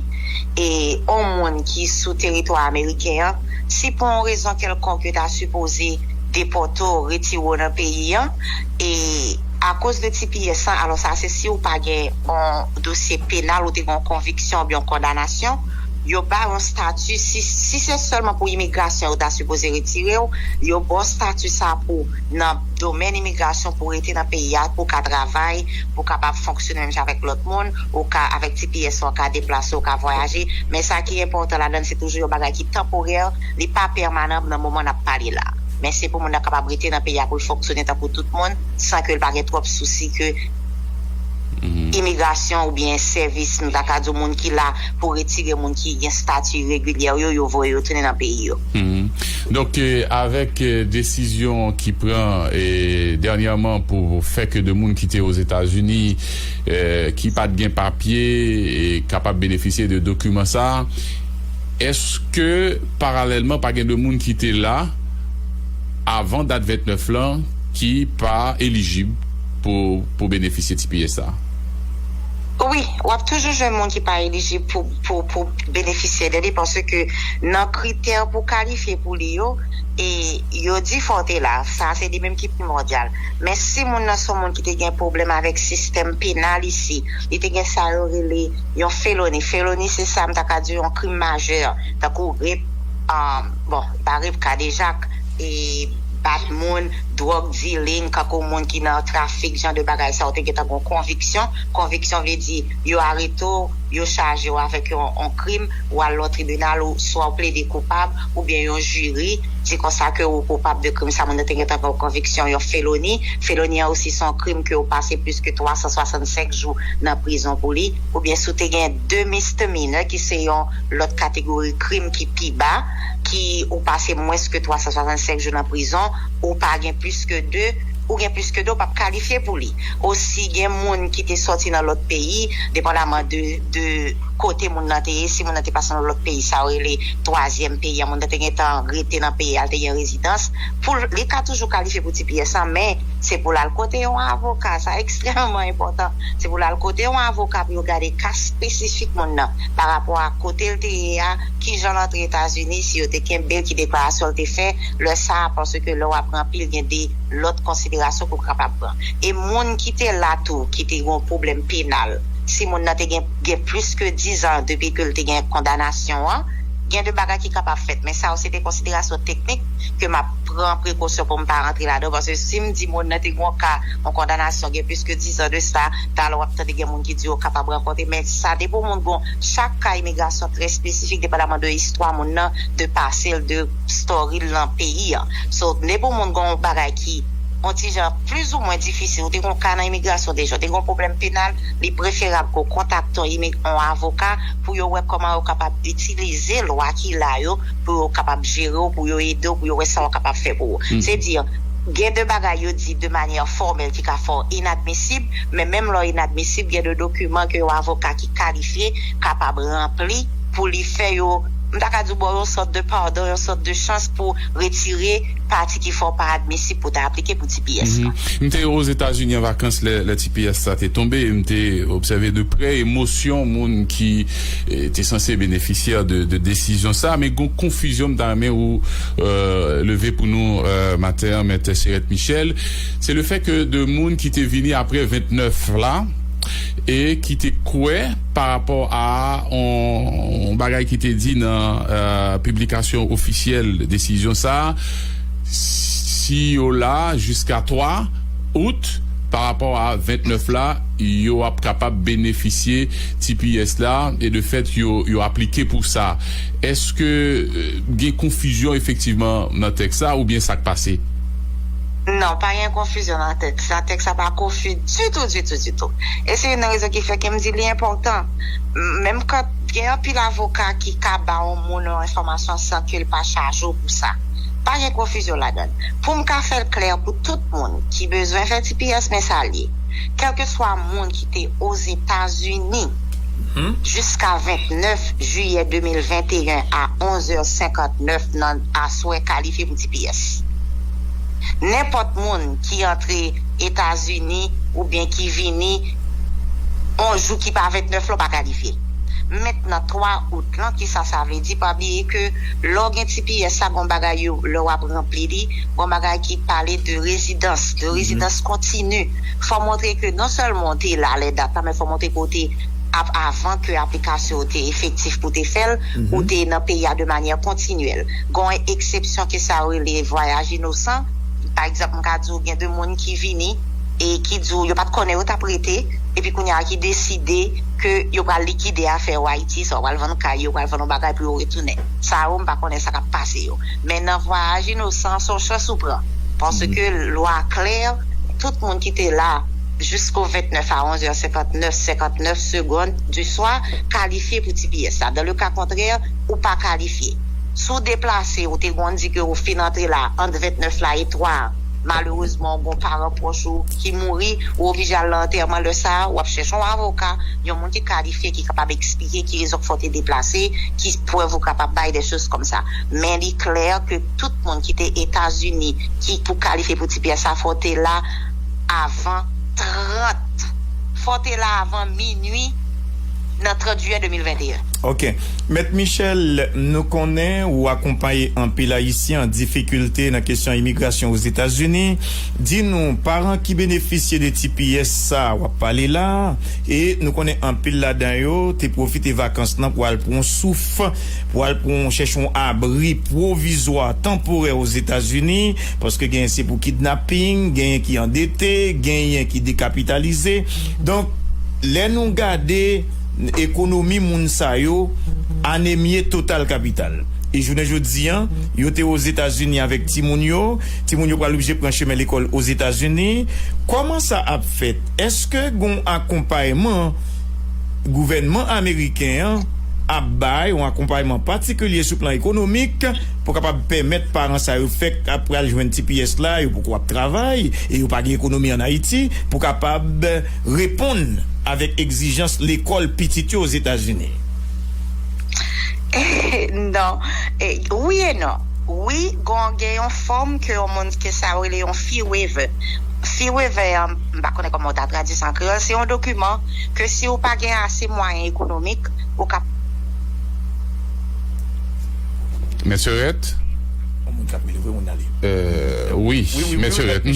e, yon moun ki sou teritwa ameriken an, si pou yon rezon kèlkonk yo ta sipoze depòte w, retire w nan peyi an, e akoz de T P S lan, alò sa se si w pa gen yon dosye penal, ou te gen yon konviksyon oubyen yon kondanasyon, yo ba w yon stati, si, si se sèlman pou imigrasyon yo ta sipoze retire w, yo ba w stati sa pou nan domèn imigrasyon pou rete nan peyi a, pou w ka travay, pou w kapab fonksyone menm jan avèk lòt moun, ou ka, avèk T P S ou ka deplase, ou ka vwayaje. Men sa ki enpòtan ladan l, se toujou yon bagay ki tanporè, li pa pèmanan nan moman n ap pale la. Men se pou moun nan kapab rete nan peyi a pou l fonksyone tankou tout moun, san ke l pa gen twòp sousi ke imigrasyon oubyen sèvis, nou ta ka di w, moun ki la pou retire moun ki gen stati iregilyè yo, yo voye yo tounen nan peyi yo. Donk, e, avèk, e, desizyon ki pran, e, dènyèman pou fè ke de moun ki te Ozetazini, e, ki pa t gen papye, e, kapab benefisye de dokiman sa a, èske paralèlman pa gen de moun ki te la avan dat vennèf lan ki pa elijib pou, pou benefisye T P S sa? Wi, w ap toujou jwenn moun ki pa elijib pou, pou, pou benefisye de li, paske nan kritè pou kalifye pou li yo, e yo di fò w te la, sa se li menm ki primòdyal. Men si moun nan se yon moun ki te gen pwoblèm avèk sistèm penal isi, li te gen sa yo rele yon feloni. Feloni se sa m ta ka di yon krim majè, tankou rep, um, bon, pa rep, kadejak, e bat moun, drug dealing, kankou moun ki nan trafik, jan de bagay sa, ou te gentan gon konviksyon. Konviksyon vle di, yo arete w, yo chaje w avèk yon, yon krim, ou al nan tribinal, ou swa w plede koupab, oubyen yon jiri di konsa ke ou koupab de krim sa, moun nan te gentan gon konviksyon, yon feloni. Feloni an osi se yon krim ke ou pase plis ke twa san swasannsenk jou nan prizon pou li, oubyen si w te gen de misdemeanor, ki se yon lòt kategori krim ki pi ba, ki ou pase mwens ke twa san swasannsenk jou nan prizon, ou pa gen plis ke de, ou gen plis ke de, ou p ap kalifye pou li. Osi, gen moun ki te sòti nan lòt peyi, depandaman de, de kote moun nan te ye, si moun nan te pase nan lòt peyi, sa yo rele twazyèm peyi an, moun nan te gentan rete nan peyi a, l te gen rezidans, pou l, li ka toujou kalifye pou T P S lan, men se pou l al kote yon avoka, sa ekstrèmman enpòtan. Se pou l al kote yon avoka pou yo gade ka espesifik moun nan, pa rapò a kote l te ye a, kijan l antre Etazini, si yo te kenbe l, ki deklarasyon l te fè, lè sa a, paske lè w ap ranpli l, gen de lòt konsiderasyon ke w kapab pran. E moun ki te la tou, ki te gen yon pwoblèm penal, si moun nan te gen, gen plis ke dizan depi ke l te gen kondanasyon an, gen de bagay ki kapab fèt, men sa yo se de konsiderasyon teknik ke m ap pran prekosyon pou m pa rantre ladan, paske si m di moun nan te gen yon ka, yon kondanasyon, gen plis ke dizan de sa, talè w ap tande gen moun ki di yo kapab rankontre, men sa depi yon moun gon, chak ka imigrasyon trè espesifik, depandaman de istwa moun nan, de pase l, de story l nan peyi an. So, depi yon moun gon yon bagay ki yon ti jan plizoumwen difisil, ou te gon ka nan imigrasyon deja, ou te gon pwoblèm penal, li preferab ke w kontakte yon imi-, yon avoka pou yo wè kòman yo kapab itilize lwa ki la yo, pou yo kapab jere w, pou yo ede w, pou yo wè sa w kapab fè pou ou. Se di, gen de bagay yo di de manyè fòmèl ki ka fè w inadmisib, men menm lè w inadmisib, gen de dokiman ke yon avoka ki kalifye kapab ranpli pou li fè yo m ta ka di w ba w yon sòt de padon, yon sòt de chans pou retire pati ki fè w pa admisib pou w ta aplike pou T P S la. M te Ozetazini an vakans lè, lè T P S sa te tonbe, e m te obsève de prè emosyon moun ki eh, te sanse benefisyè de, de desizyon sa, men gon konfizyon m ta renmen ou eh, leve pou nou eh, maten an, Mèt Serèt Michel. Se le fè ke de moun ki te vini apre ventnèf la, e ki te kwè pa rapò a on, on bagay ki te di nan eh, piblikasyon ofisyèl desizyon sa, si yo la jiska twa out pa rapò a ventnèf la, yo ap kapab benefisye T P S la, e de fèt yo, yo aplike pou sa. Èske eh, gen konfizyon efektivman nan tèks sa oubyen sa k pase? Non, pa gen konfizyon nan tèks la. Tèks la pa konfi ditou, ditou, ditou. E se youn nan rezon ki fè ke m di li enpòtan. M- Menm kan gen anpil avoka ki ka ba yon moun yon enfòmasyon san ke l pa chaje w pou sa. Pa gen konfizyon ladan l. Pou m ka fè l klè pou tout moun ki bezwen fè T P S, men sa l ye. Kèlkeswa moun ki te Ozetazini jiska ventnèf jiyè de mil venteyen a onz è senkantnèf nan aswè kalifye pou T P S. Nenpòt moun ki antre Etazini oubyen ki vini on jou ki pa ventnèf la, w pa kalifye. Mentnan, twa out lan, kisa sa vle di? Pa bliye ke lè w gen T P S sa, gon bagay yo, lè w ap ranpli li, gon bagay ki pale de rezidans, de rezidans kontini. Fò w montre ke non sèlman w te la lè dat la, men fò w montre ke w te ap- avan ke aplikasyon w te efektif pou te fè l, ou te nan peyi a de manyè kontinyèl. Gon eksepsyon ke sa yo rele vwayaj inosan. Pa egzanp, m ka di w gen de moun ki vini e ki di w yo pa t konnen yo t ap rete, epi kounye a ki deside ke yo pral likide afè yo Ayiti, swa yo pral vann kay yo, yo pral vann yon bagay pou yo retounen. Sa yo, m pa konnen sa k ap pase yo. Men nan vwayaj inosan, se yon chans ou pran. Paske lwa klè, tout moun ki te la jisko ventnèf a onz è senkantnèf, senkantnèf segonn di swa, kalifye pou T P S la. Dan le ka kontrè, ou pa kalifye. Si w deplase, ou te konn di ke ou fin antre la ant ventnèf la e twa, malerezman, ou gon paran pwòch ou ki mouri, ou oblije al nan antèman, lè sa a, w ap chèche yon avoka, yon moun ki kalifye, ki kapab eksplike ki rezon k fè w te deplase, ki prèv ou kapab bay, de choz kòmsa. Men li klè ke tout moun ki te Etazini, ki pou kalifye pou T P S la, fò w te la avan trant. Fò w te la avan minui nan trant jiyè de mil venteyen. Ok. Mèt Michel, nou konnen ou akonpaye anpil Ayisyen an difikilte nan kesyon imigrasyon Ozetazini. Di nou, paran ki benefisye de T P S sa w ap pale la, e nou konnen anpil ladan yo te pwofite vakans lan pou al pran yon souf, pou al pran yon, chèche yon abri pwovizwa, tanporè Ozetazini, paske genyen se pou kidnaping, genyen ki andete, genyen ki dekapitalize. Donk, lè nou gade ekonomi moun sa yo, anemye total kapital. E jounen jodi an, yo te Ozetazini avèk timoun yo, timoun yo pral oblije pran chemen lekòl Ozetazini. Kòman sa ap fèt? Èske gon akonpayman gouvènman ameriken an ap bay, yon akonpayman patikilye sou plan ekonomik, pou kapab pèmèt paran sa yo fèk ap pral jwenn T P S la, yo poko ap travay, e yo pa gen ekonomi ann Ayiti, pou kapab reponn avèk egzijans lekòl pitit yo Ozetazini? Non. E, wi e non. Wi, gon, gen yon fòm ke yon moun, ke sa yo rele yon fee waiver. Fee waiver an, m pa konnen kòman w ta tradui sa an kreyòl, se yon dokiman ke si w pa gen ase mwayen ekonomik, ou ka Mèt Serèt? Yon moun k ap rele, vre, moun ale. Euh, wi, Mèt Serèt.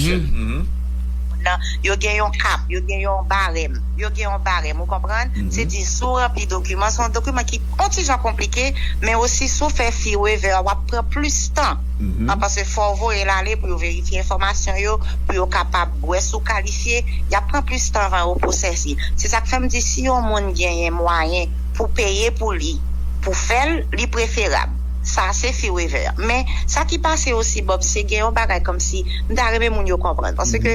Nan, yo gen yon kap, yo gen yon barèm, yo gen yon barèm, ou konprann? Se di, si w ranpli dokiman, se yon dokiman ki yon ti jan konplike, men osi si w fè fee waiver, w ap pran plis tan. An, paske fò w voye l ale pou yo verifye enfòmasyon yo, pou yo kapab wè si w kalifye, y ap pran plis tan avan yo pwosese. Se sa k fè m di, si yon moun genyen mwayen pou peye pou li, pou fè l, li preferab. Sa se fee waiver. Men, sa ki pase osi, Bob, se gen yon bagay kòmsi, m ta renmen moun yo konprann. Paske,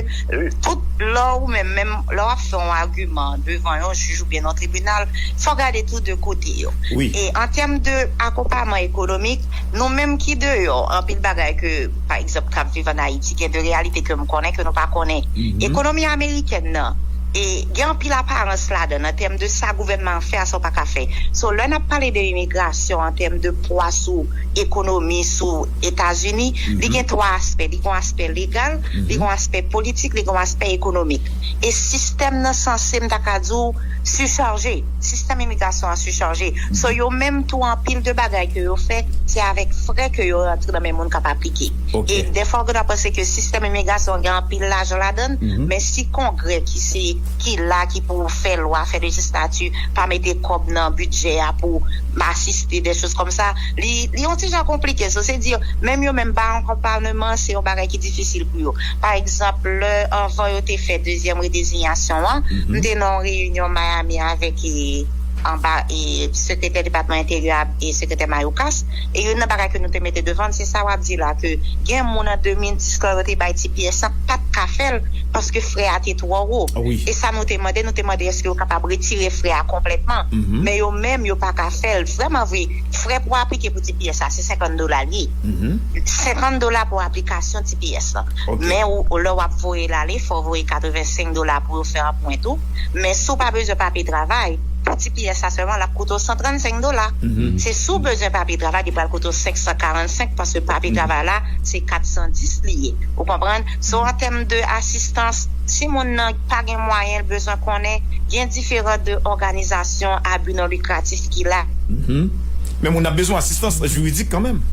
tout lè ou menm, menm lè w ap fè yon agiman devan yon jij oubyen nan tribinal, fò w gade tou de kote yo. E an tèm de akonpayman ekonomik, nou menm ki deyò, anpil bagay ke, pa egzanp, k ap viv ann Ayiti, gen de reyalite ke m konnen, ke nou pa konnen. Ekonomi amerikèn nan, E gen anpil aparans ladan, an tèm de sa gouvènman an fè a, sa w pa ka fè. So, lè n ap pale de imigrasyon an tèm de pwa sou ekonomi, sou Etazini, li gen twa aspè. Li gen yon aspè legal, li gen yon aspè politik, li gen yon aspè ekonomik. E sistèm nan sanse, m ta ka di w, sichaje. Sistèm imigrasyon an sichaje. So, yo menm tou, anpil de bagay ke yo fè, se avèk frè ke yo rantre nan men moun k ap aplike. E dèfwa, ou gen dwa panse ke sistèm imigrasyon an gen anpil lajan ladan l, men si Kongrè, ki se, ki la, ki pou fè lwa, fè lejislati, pa mete kòb nan bidjè a pou asiste, de choz kòmsa, li, li yon ti jan konplike. So, se di, menm yo menm, ba ankò Palman an, se yon bagay ki difisil pou yo. Pa egzanp, lè anvan yo te fè dezyèm redezinyasyon an, m te nan yon reyinyon Miami avèk, e, anba, e, sekretè Depatman Enteryè a, e, sekretè Mayorkas, e youn nan bagay ke nou te mete devan n, se sa w ap di la, ke gen moun an de mil dis, lè yo te bay T P S lan, pa t ka fè l, paske frè a te twò wo. E sa nou te mande, nou te mande èske yo kapab retire frè a konplètman. Men yo menm, yo pa ka fè l. Vrèman vre, frè pou aplike pou T P S la, se senkant dola l ye. Senkant dola pou aplikasyon T P S lan. Men ou, lè w ap voye l ale, fò w voye katrevensenk dola pou yo fè anprent ou. Men si w pa bezwen papye travay, pou T P S la sèlman, l ap koute w san trannsenk dola. Se si w bezwen papye travay, li pral koute w senk san karannsenk, paske papye travay la, se kat san dis li ye. Ou konprann? So, an tèm de asistans, si moun nan pa gen mwayen, l bezwen konnen, gen diferan de òganizasyon a bi non likratif ki la. Men moun nan bezwen asistans jiridik kanmenm.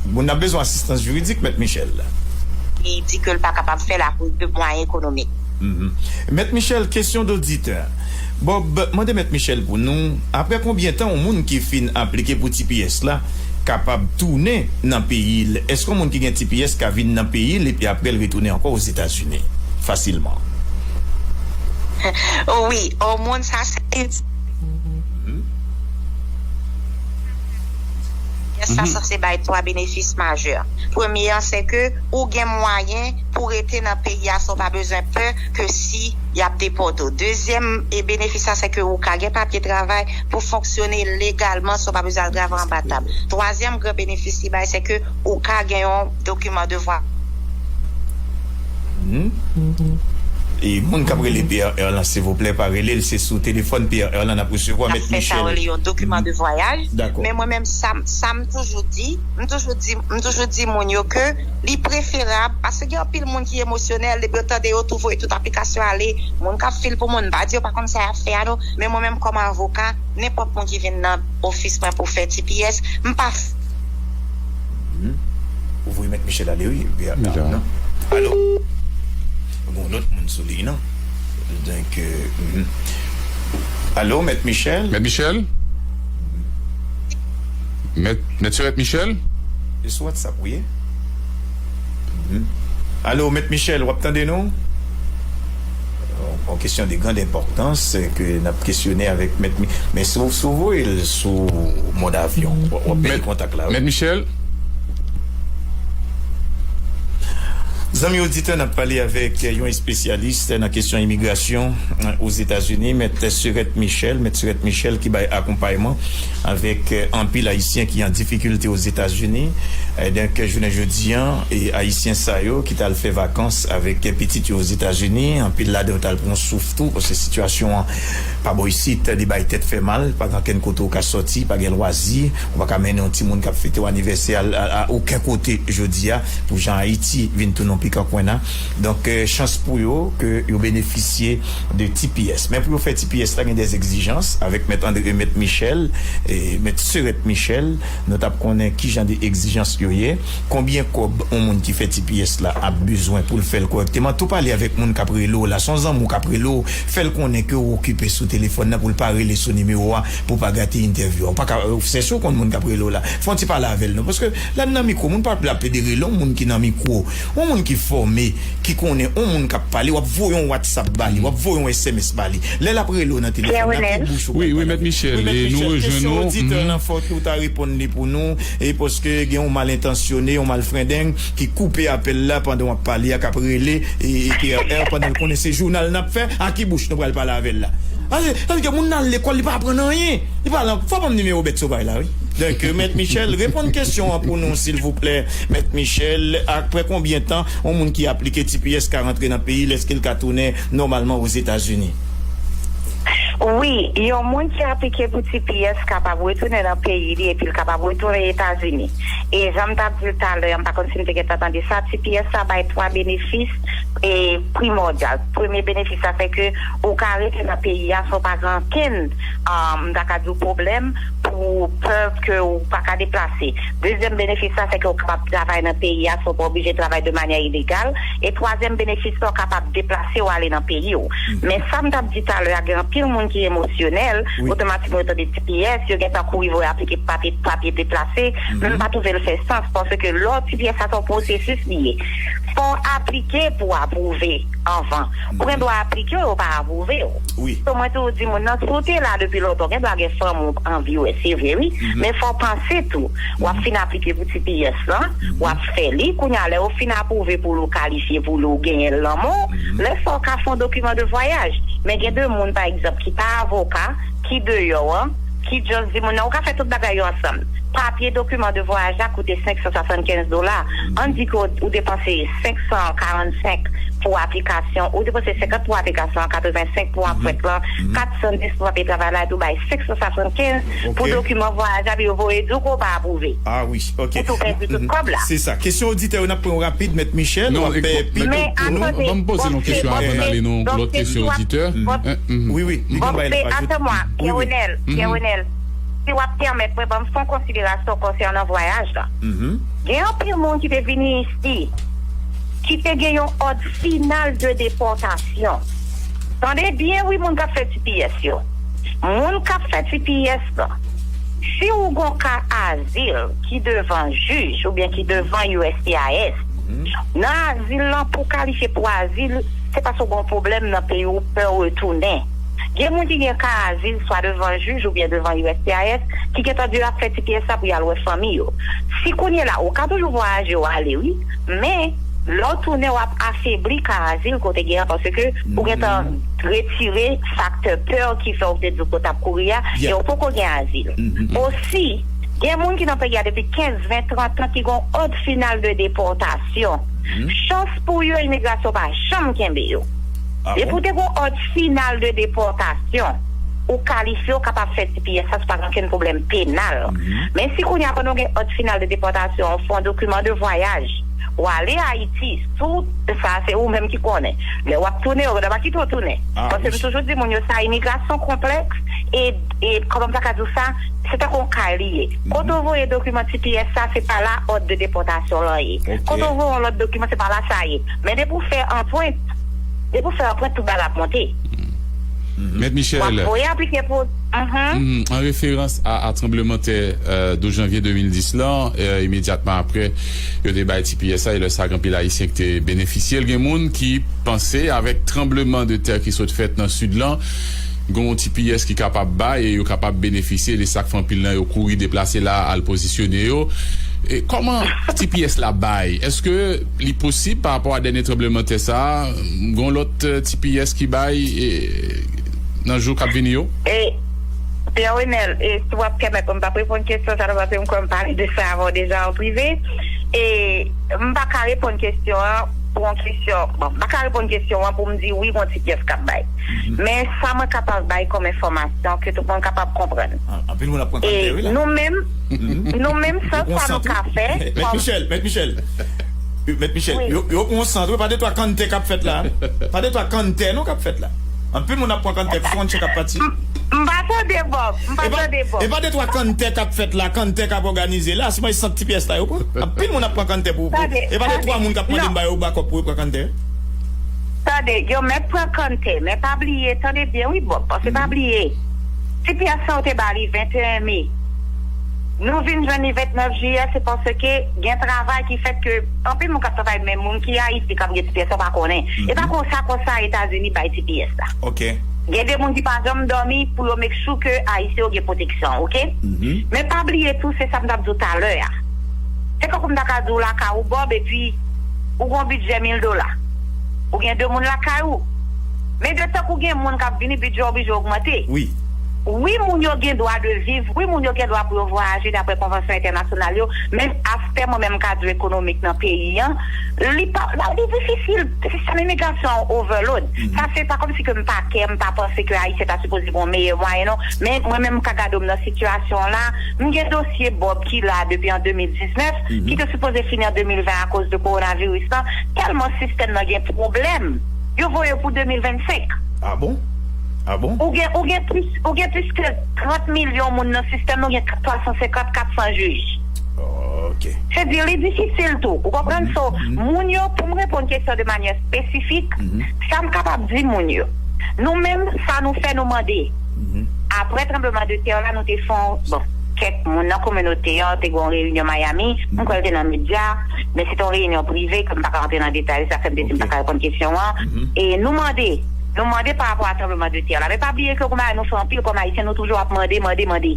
Moun nan bezwen asistans jiridik, Mèt Michel. Li di ke l pa kapab fè l akoz de mwayen ekonomik. Mèt Michel, kesyon doditè. Bob, mande Mèt Michel pou nou, apre konbyen tan yon moun ki fin aplike pou T P S la kapab tounen nan peyi l? Èske yon moun ki gen T P S ka vin nan peyi l epi apre l retounen ankò Ozetazini fasilman? Wi, yon moun sa se Yes, sa sanse bay twa benefis majè. Premye an, se ke ou gen mwayen pou rete nan peyi a san w pa bezwen pè ke si y ap depòte w. Dezyèm e benefis la, se ke ou ka gen papye travay pou fonksyone legalman san w pa bezwen al travay anba tab. Twazyèm gran benefis li bay, se ke ou ka gen yon dokiman de vwa. E moun k ap rele P R R lan, silvouplè, pa rele l, se sou telefòn P R R lan n ap resevwa Mèt Michel. N ap fè sa yo rele yon dokiman de vwayaj. Men mwen menm, sa m, sa m toujou di, m toujou di, m toujou di moun yo ke li preferab, paske gen anpil moun ki emosyonèl, depi yo tande yo tou voye tout aplikasyon ale, moun k ap fil pou moun, m pa di yo pa konn sa y ap fè a non, men mwen menm kòm avoka, nenpòt moun ki vin nan ofis mwen pou fè T P S, m pa f. Ou voye Mèt Michel ale wi. Alo? Gon lòt moun sou liy nan. Donk, alo, Mèt Michel? Mèt Michel? Mèt, Mèt Sirèt Michel? E sou WhatsApp ou ye? Alo, Mèt Michel, w ap tande nou? Yon kesyon de grand enpòtans ke n ap kesyone avèk Mèt Mi-, men si w, si w voye l sou mòd avyon, w ap pèdi kontak la wi. Mèt Michel. Zanmi oditè, n ap pale avèk yon espesyalis nan kesyon imigrasyon Ozetazini, Mèt Sirèt Michel. Mèt Sirèt Michel ki bay akonpayman avèk anpil Ayisyen ki an difikilte Ozetazini. Donk, jounen jodi a, Ayisyen sa yo ki t al fè vakans avèk pitit yo Ozetazini, anpil ladan yo t al pran souf tou, paske sitiyasyon an pa bò isit, li bay tèt fè mal, pa gen ankenn kote ou ka sòti, pa gen lwazi, ou pa ka mennen yon timoun k ap fete w anivèsè a, a, a okenn kote jodi a, pou jan Ayiti vin tounen yon pikan kwenna. Donk, chans pou yo ke yo benefisye de T P S. Men pou yo fè T P S la, gen de egzijans avèk Mèt André, Mèt Michel, e Mèt Sirèt Michel, nou t ap konnen ki jan de egzijans yo ye. Konbyen kòb yon moun ki fè T P S la ap bezwen pou l fè l kòrèkteman? Tou pale avèk moun k ap rele w la. Se yon zanmi w k ap rele w, fè l konnen ke w okipe sou telefòn nan pou l pa rele sou nimewo a pou w pa gate entèvyou a. Ou pa ka, se si w konn moun k ap rele w la. Fè yon ti pale avè l non. Paske lè n nan mikwo, moun pa ap lapide rele yon moun ki nan mikwo. Yon moun ki fòme, ki konnen yon moun k ap pale, w ap voye yon WhatsApp ba li, w ap voye yon S M S ba li. Lè l ap rele w nan telefòn nan, ki bouch ou pral pale avè l? Wi, wi, Mèt Michel, nou rejwenn ou. Kesyon oditè lan, fòk ou ta reponn li pou nou, e paske gen yon malentansyone, yon malfrendeng ki koupe apèl la pandan w ap pale a, k ap rele, e, e, P R R, pandan l konnen se jounal n ap fè, a ki bouch nou pral pale avè l la? Paske, tandike moun nan al lekòl, li pa aprann anyen. Li pa lan, fò ban m nimewo bèt sovay la, wi. Donk, euh, Mèt Michel, reponn kesyon an pou nou, silvouplè. Mèt Michel, apre konbyen tan yon moun ki aplike T P S ka rantre nan peyi l, èske l ka tounen nòmalman Ozetazini? Wi, yon moun ki aplike pou T P S kapab retounen nan peyi li epi l kapab retounen Etazini. E jan m t ap di l talè a, m pa konn si m te gentan tande sa, T P S la bay twa benefis e primòdyal. Premye benefis la, se ke ou ka rete nan peyi a san w pa gen ankenn, um, m ta ka di w pwoblèm pou pè ke ou pa ka deplase. Dezyèm benefis la, se ke ou kapab travay nan peyi a san w pa oblije travay de manyè ilegal. E twazyèm benefis la, ou kapab deplase w ale nan peyi w. Men sa m t ap di talè a, gen anpil moun ki emosyonèl, otomatikman yo tande T P S, yo gentan kouri voye aplike papye, papye deplase, men m pa twouve l fè sans, paske lè w T P S sa se yon pwosesis li ye. Fò w aplike pou w apwouve anvan. Ou gen dwa aplike, yo pa apwouve w. So mwen toujou di moun nan, si w te la depi lontan, gen dwa gen fanmi w anvi wè, se vre wi, men fò w panse tou. W ap fin aplike pou T P S lan, w ap fè li, kounye a lè yo fin apwouve pou l ou kalifye pou l ou genyen l nan men w, lè sa w ka fè yon dokiman de vwayaj. Men gen de moun, pa egzanp, ki pa avoka, ki deyò an, ki just di moun nan, ou ka fè tout bagay yo ansanm. Papye dokiman de vwayaj la koute senk san swasannkenz dola. Ann di ke w, ou depanse senk san karannsenk pou aplikasyon, ou depanse senkant pou aplikasyon an, katrevensenk pou anprent lan, kat san dis pou papye travay la, epi w bay senk san swasannkenz pou dokiman vwayaj la, epi yo voye di w ke w pa apwouve. Ah wi, ok. Ou tou pèdi tout kòb la. Se sa. Kesyon oditè yo, n ap pran yo rapid, Mèt Michel, w ap pè pito pou nou. Men atande, ban m poze l yon kesyon avan n ale nan yon lòt kesyon oditè. Wi, wi, li gen bay la. Atann mwen, Pierre Renel, Pierre Renel, si w ap pèmèt mwen, ban m fè yon konsiderasyon konsènan vwayaj la. Gen anpil moun ki te vini isi, ki te gen yon òd final de depòtasyon. Tande byen, wi, moun k ap fè T P S yo. Moun k ap fè T P S lan, si ou gon ka azil ki devan jij oubyen ki devan U S C I S, nan azil lan, pou w kalifye pou azil, se paske w gon pwoblèm nan peyi w, pè w retounen. Gen moun ki gen ka azil swa devan jij oubyen devan U S C I S ki gentan di yo ap fè T P S la pou y al wè fanmi yo. Si kounye la, ou ka toujou vwayaje w ale, wi, men lè w tounen, w ap afebli ka azil ke w te gen an, paske ou gentan retire faktè pè ki fè w te di w ke w t ap kouri a, e w poko gen azil. Osi, gen moun ki nan peyi a depi kenz, ven, trant an ki gon òd final de depòtasyon. Chans pou yo, imigrasyon pa janm kenbe yo. Depi w te gon òd final de depòtasyon, ou kalifye, ou kapab fè T P S la, ou pa gen okenn pwoblèm penal. Men si kounye a, pandan w gen òd final de depòtasyon, ou fè yon dokiman de vwayaj, ou ale Ayiti, sou sa, se ou menm ki konnen. Lè w ap tounen, yo gentan pa kite w tounen. Paske m toujou di moun yo, sa imigrasyon konplèks, e, e, kòman m ta ka di w sa, se tankou yon kay li ye. Kote w voye dokiman T P S sa, se pa la òd de depòtasyon lan ye. Kote w voye yon lòt dokiman, se pa la sa ye. Men depi w fè anprent, depi w fè anprent, tout bagay ap monte. Mèt Michel. W ap voye aplike pou. Mhm. Mhm. An referans a, a tranblemanntè, euh, douz janvye de mil dis lan, euh, imedyatman apre, yo te bay T P S la, e lè sa, gen anpil Ayisyen ki te benefisye l. Gen moun ki panse, avèk tranblemanntè ki sot fèt nan Sid lan, gen yon T P S ki kapab bay e yo kapab benefisye, e sa k fè anpil nan yo kouri deplase la, al pozisyone yo. E kòman T P S la bay? Èske li posib, pa rapò a dènye tranblemanntè sa a, gen yon lòt, euh, T P S ki bay, e, nan jou k ap vini yo? E, Pierre Renel, e, si w ap pèmèt mwen, m p ap reponn kesyon sa a, paske m kwè m pale de sa avè w deja an prive. E, m pa ka reponn kesyon an pou yon kesyon, bon, m pa ka reponn kesyon an pou m di wi, gon T P S k ap bay. Men sa mwen kapab bay kòm enfòmasyon ke tout moun kapab konprann. An-, anpil moun ap pran kòmantè, wi, la. E nou menm, nou menm, sa, sa nou ka fè. Mèt Michel, Mèt Michel. Mèt Michel, yo, yo pran sant, wi, pa de twa kantè k ap fèt la. Pa de twa kantè, non, k ap fèt la. Anpil moun ap pran kantè pou fè yon tchèk ap pati. M, m pa tande Bob, m pa tande Bob. E pa de twa kantè k ap fèt la, kantè k ap òganize la, se mwen sant T P S la yo pran. Anpil moun ap pran kantè pou, pou, e pa de twa moun k ap mande m ba yo bakòp pou yo pran kantè. Tande, yo mèt pran kantè, men pa bliye, tande byen wi Bob, paske pa bliye, T P S sa yo te ba li venteyen me. Nou vin jwenn li ventnèf jiyè, se paske gen travay ki fèt ke anpil moun k ap travay, men moun ki Ayiti k ap gen T P S sa pa konnen. E pa konsa, konsa Etazini bay T P S la. Gen de moun ki pa janm dòmi pou yo make sure ke Ayisyen yo gen pwoteksyon, oke? Men pa bliye tou, se sa m t ap di w talè a. Se tankou m ta ka di w lakay ou Bob, epi ou gon bidjè mil dola. Ou gen de moun lakay ou. Men de tank ou gen moun k ap vini, bidjè oblije ogmante. Wi. Wi, moun yo gen dwa de viv, wi, moun yo gen dwa pou yo vwayaje dapre konvansyon entènasyonal yo, men aspè mwen menm m ka di w ekonomik nan peyi an, li pa, li difisil, sistèm imigrasyon an overload. Sa se pa kòmsi ke m pa kè, m pa panse ke Ayisyen ta sipoze gen yon meyè mwayen, non, men mwen menm m ka gade m nan sitiyasyon la, m gen dosye Bob ki la depi an de mil diznèf, ki te sipoze fini an de mil ven akoz de kowonaviris lan, tèlman sistèm nan gen pwoblèm, yo voye pou de mil vennsenk. Ah bon? Ah bon? Ou gen, ou gen plis, ou gen plis ke trant milyon moun nan sistèm nan, ou gen twa san senkant, kat san jij. Ok. Se di, li difisil tou. Ou konprann? So, moun yo, pou m reponn kesyon de manyè espesifik, sa m kapab di moun yo. Nou menm, sa nou fè, nou mande. Apre tranbleman de tè la, nou te fè yon, bon, kèk moun nan kominote an te gen yon reyinyon Miami, m kwè l te nan medya, men se te yon reyinyon prive, ke m pa ka rantre nan detay, sa fè m te di m pa ka reponn kesyon an. E nou mande, nou mande pa rapò a tranbleman de tè la. Men pa bliye ke kòm nou fè anpil kòm Ayisyen, nou toujou ap mande, mande, mande.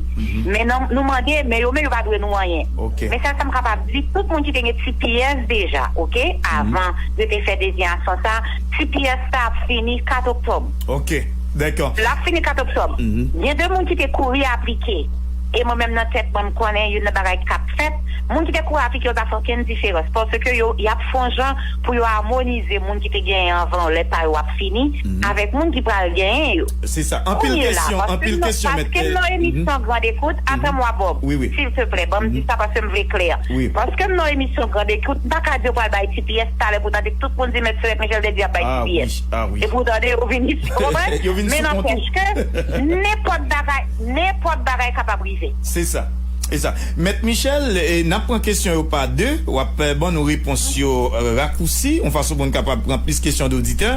Men non, nou mande, men yo menm yo pa dwe nou anyen. Men sèl sa m kapab di, tout moun ki te gen T P S deja, ok, avan yo te fè dezyasyon sa, T P S sa ap fini kat oktòb. Ok, dakò. L ap fini kat oktòb. Gen de moun ki te kouri aplike. E mwen menm nan tèt mwen, m konnen youn nan bagay k ap fèt. Moun ki te kouri aplike yo pa fè okenn diferans. Paske yo, y ap fè yon jan pou yo amonize moun ki te genyen anvan lè pa yo ap fini avèk moun ki pral genyen yo. Se sa. Anpil kesyon, anpil kesyon, mèt. Paske m nan emisyon Grande Écoute, atann mwa Bob, silteplè, ban m di sa paske m vle klè. Paske m nan emisyon Grande Écoute, m pa ka di yo pral bay T P S talè pou tande tout moun di mèt Frèt Michel te di y ap bay T P S. E pou tande yo vin isit, ou konprann? Men nanpèch ke nenpòt bagay, nenpòt bagay kapab rive. Se sa. E sa. Mèt Michel, e, n ap pran kesyon yo pa de. W ap, e, ban nou repons yo, e, rakousi, yon fason pou n kapab pran plis kesyon de oditè.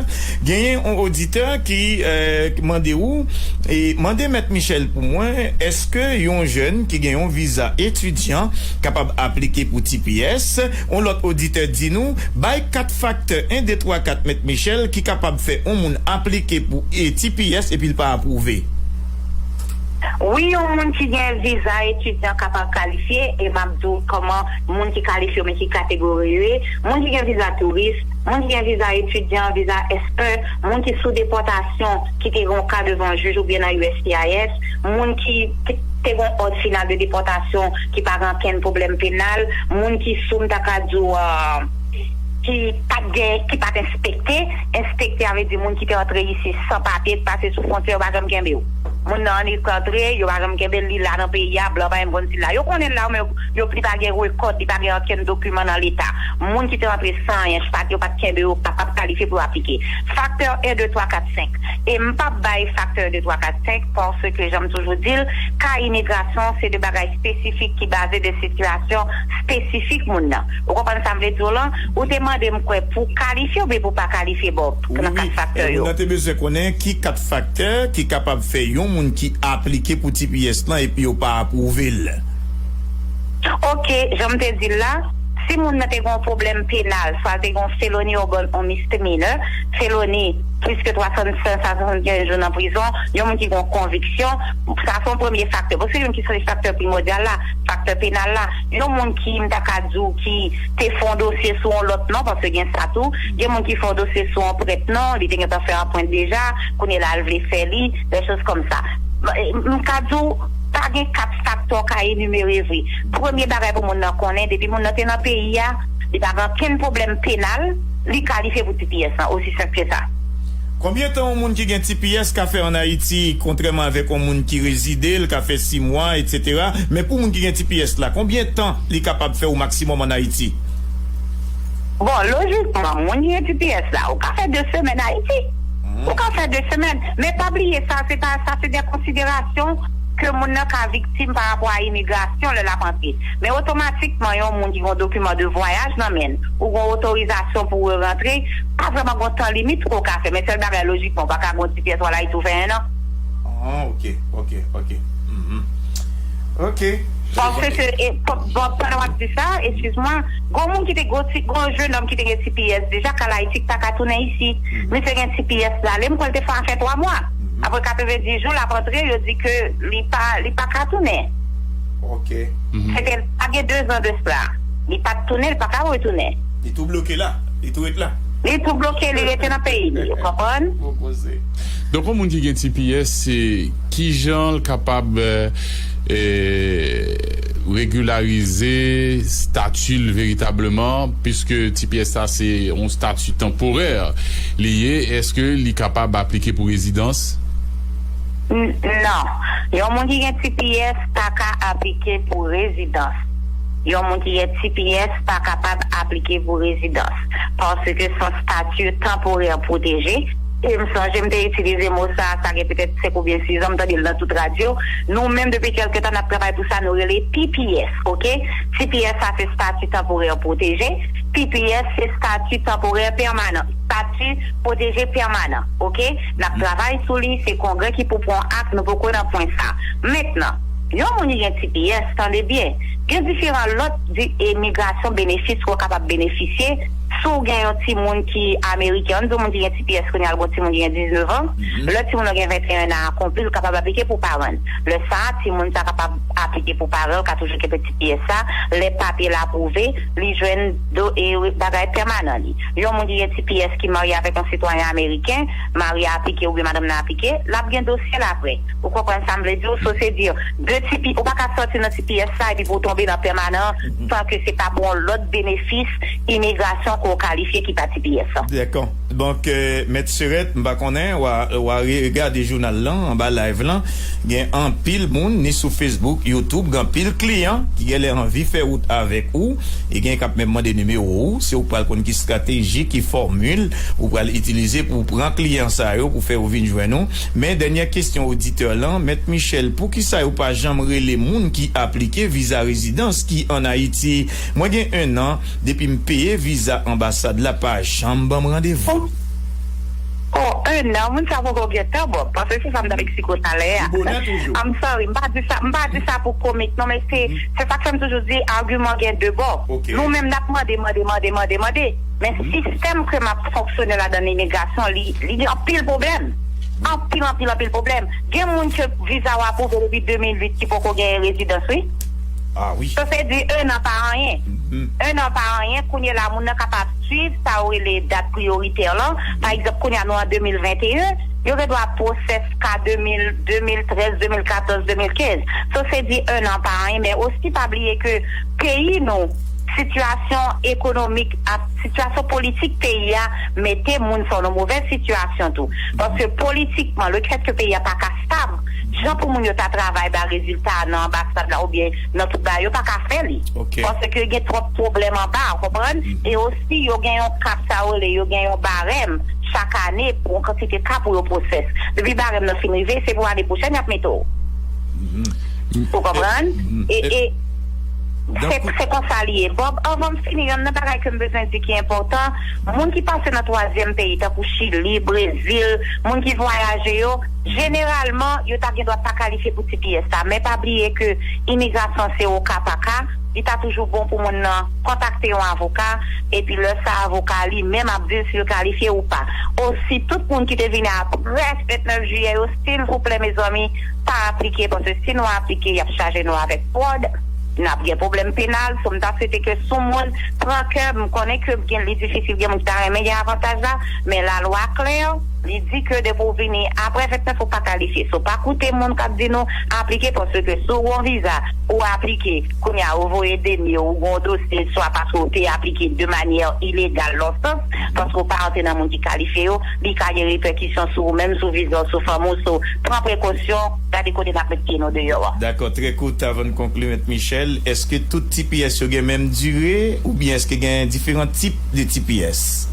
Genyen yon oditè ki, e, mande ou, e, mande Mèt Michel pou mwen, èske yon jèn ki gen yon viza etidyan kapab aplike pou T P S? Yon lòt oditè di nou, bay kat faktè en, de, twa, kat, Mèt Michel, ki kapab fè yon moun aplike pou, e, T P S epi l pa apwouve. Wi, yon moun ki gen viza etidyan kapab kalifye, e m ap di w kòman moun ki kalifye oubyen ki kategori yo ye. Moun ki gen viza touris, moun ki gen viza etidyan, viza espè, moun ki sou depòtasyon, ki te gen yon ka devan jij oubyen nan U S C I S, moun ki te, te gen yon òd final de depòtasyon ki pa gen okenn pwoblèm penal, moun ki sou, m ta ka di w, ah, ki pa t gen, ki pa t enspekte. Enspekte a vle di moun ki te antre isit san papye, ki pase sou fwontyè, yo pa janm kenbe w. Moun nan annik antre, yo pa janm kenbe l, li la nan peyi a, blan pa menm konn si l la. Yo konnen l la, men yo, li pa gen rekòd, li pa gen okenn dokiman nan leta. Moun ki te antre san anyen, pa t, yo pa t kenbe yo, pa, pa t kalifye pou yo aplike. Faktè en, de, twa, kat, senk. E m p ap bay faktè en, de, twa, kat, senk, paske, jan m toujou di l, ka imigrasyon, se de bagay espesifik ki baze de sitiyasyon espesifik moun nan. Ou konprann sa m vle di w lan? Ou te mande m kwè pou kalifye oubyen pou pa kalifye, Bob, nan kat faktè yo. Wi, wi. E moun nan te bezwen konnen ki kat faktè ki kapab fè yon moun ki aplike pou T P S lan epi yo pa apwouve l. Ok, jan m te di l la, si moun nan te gen yon pwoblèm penal, swa l te gen yon feloni oubyen yon misdemeanor, feloni plis ke twa san swasannkenz jou nan prizon, yon moun ki gen yon konviksyon, sa se yon premye faktè. Paske youn ki se faktè primòdyal la, faktè penal la, yon moun ki, m ta ka di w, ki te fè yon dosye sou yon lòt non, paske gen sa tou, gen moun ki fè yon dosye sou yon prèt non, li te gentan fè anprent deja, kounye la l vle fè li, de choz kòm sa. M ka di w, pa gen kat faktè w ka enimere vre. Premye bagay pou moun nan konnen, depi moun nan te nan peyi a, li pa gen okenn pwoblèm penal, li kalifye pou T P S lan, osi senp ke sa. Konbyen tan yon moun ki gen T P S ka fè ann Ayiti, kontrèman avèk yon moun ki rezide, l ka fè sis mwa, etsetera? Men pou moun ki gen T P S la, konbyen tan li kapab fè o maksimòm ann Ayiti? Bon, lojikman, moun ki gen T P S la, ou ka fè de semèn Ayiti. Ou ka fè de semèn. Men pa bliye sa, se pa, sa se de konsiderasyon ke moun nan ka viktim pa rapò a imigrasyon lè l ap antre. Men otomatikman, yon moun ki gen yon dokiman de vwayaj nan men l, ou gen yon otorizasyon pou w rantre, pa vrèman gen yon tan limit ke w ka fè. Men sèl bagay, lojikman, w pa ka gen yon T P S w al Ayiti, w fè en an. Ah, ok, ok, ok. Mhm. Ok. Paske, e, p-, bon, pandan w ap di sa, eskiz mwen, gen yon moun ki te, gen yon ti, gen yon jennonm ki te gen T P S deja, k al Ayiti, k pa ka tounen isi. Misye gen T P S l ale, m kwè l te fè afè twa mwa. Apre katrevenndis jou, l ap antre, yo di ke li pa, li pa ka tounen. Ok. Se te, pa gen dezan de sa. Li pa t tounen, li pa ka retounen. Li tou bloke la. Li tou ret la. Li tou bloke, li rete nan peyi li, ou konprann? Donk, yon moun ki gen T P S, se kijan l kapab, eh, eh, regilarize stati l veritableman, piske T P S sa se yon stati tanporè li ye, èske li kapab aplike pou rezidans? N-, non. Yon moun ki gen T P S pa ka aplike pou rezidans. Yon moun ki gen T P S pa kapab aplike pou rezidans. Paske se yon stati tanporè pwoteje. E m sonje m te itilize mo sa, sa gen petèt senk oubyen sis an, m tande l nan tout radyo. Nou menm, depi kèlke tan, n ap travay pou sa, nou rele P P S, oke? T P S sa se stati tanporè pwoteje. P P S se stati tanporè pèmanan, stati pwoteje pèmanan, oke? N ap travay sou li, se Kongrè ki pou pran ak, nou poko nan pwen sa. Mentnan, yon moun ki gen T P S, tande byen, gen diferan lòt di, imigrasyon benefis ou kapab benefisye si w gen yon timoun ki ameriken. Ann di yon moun ki gen T P S kounye a, l gen yon timoun ki gen diznèf an, lè timoun nan gen venteyen an akonpli, l kapab aplike pou paran l. Lè sa a, timoun sa kapab aplike pou paran l, ka toujou kenbe T P S sa, lè papye l apwouve, li jwenn do, e, bagay pèmanan li. Yon moun ki gen T P S ki marye avèk yon sitwayen ameriken, mari a aplike oubyen madanm nan aplike, l ap gen dosye l apre. Ou konprann sa m vle di w? So se di, de T P, ou pa ka sòti nan T P S sa epi pou w tonbe nan pèmanan san ke se pa pou yon lòt benefis imigrasyon ke w kalifye ki pa T P S. Dakò. Donk, eh, Mèt Serèt, m pa konnen, w a, w a re-, regade jounal lan, anba live lan, gen anpil moun, ni sou Facebook, YouTube, gen anpil kliyan ki genlè anvi fè wout avèk ou, e gen k ap menm mande nimewo ou, si w pral konn ki estrateji, ki fòmil ou pral itilize pou w pran kliyan sa yo, pou fè yo vin jwenn ou. Men dènyè kesyon oditè lan, Mèt Michel, poukisa yo pa janm rele moun ki aplike viza rezidans ki ann Ayiti? Mwen gen enn an depi m peye viza anbasad la, pa janm ban m randevou. Oh, enn an, moun sa poko gen tan, Bob, paske se sa m t ap eksplike w talè a. Li bonè toujou. I'm sorry, m pa di sa, m pa di sa pou komik, non, men se, se sa k fè m toujou di, agiman gen de bò. Ok. Nou menm, n ap mande, mande, mande, mande, mande. Men sistèm ke m ap fonksyone ladan l, imigrasyon, li, li gen anpil pwoblèm. Anpil, anpil, anpil pwoblèm. Gen moun ke viza yo apwouve depi de mil uit ki poko genyen rezidans, wi. Ah, wi. Sa se di enn an pa anyen. Enn an pa anyen, kounye la, moun nan kapab swiv sa yo rele dat priyoritè lan. Pa egzanp, kounye a nou an de mil venteyen, yo gen dwa pwosès ka de mil, de mil trèz, de mil katòz, de mil kenz. Sa se di enn an pa anyen, men osi pa bliye ke peyi nou, sitiyasyon ekonomik ak sitiyasyon politik peyi a mete moun sa yo nan movèz sitiyasyon tou. Paske politikman, le fèt ke peyi a pa ka stab, jan pou moun yo ta travay ba rezilta nan anbasad la oubyen nan tout bagay, yo pa ka fè li. Ok. Paske gen twòp pwoblèm anba, w konprann? E osi, yo gen yon kap sa yo rele, yo gen yon barèm chak ane pou yon kantite ka pou yo pwosès. Depi barèm nan fin rive, se pou ane pwochèn y ap mete w. Ou konprann? E, e, se, se konsa li ye. Bob, anvan m fini, yonn nan bagay ke m bezwen di ki enpòtan, moun ki pase nan twazyèm peyi, tankou Chili, Brezil, moun ki vwayaje yo, jeneralman, yo ta gen dwa pa kalifye pou T P S la. Men pa bliye ke imigrasyon se o ka pa ka, li ta toujou bon pou moun nan kontakte yon avoka, epi lè sa avoka li menm ap di l si l kalifye ou pa. Osi, tout moun ki te vini apre ventnèf jiyè yo, silvouplè, mezanmi, pa aplike, paske si nou aplike, y ap chaje nou avèk fwòd, n ap gen pwoblèm penal. So, m ta swete ke si yon moun pran kè, m konnen ke gen, li difisil, gen moun ki ta renmen gen avantaj la, men lalwa klè, li di ke depi w vini apre ventnèf, ou pa kalifye. So, pa koute moun k ap di nou aplike, paske si w gen yon viza, ou aplike, kounye a, ou voye denye, ou gen yon dosye, swa paske w te aplike de manyè ilegal, nan sans, paske w pa antre nan moun ki kalifye yo, li ka gen repèkisyon sou ou menm, sou viza w, sou fanmi w. So, pran prekosyon, gade kote n ap met pye nou deyò a. Dakò, trè kout, avan n konkli, Mèt Michel, èske tout T P S yo gen menm dire, oubyen èske gen diferan tip de T P S?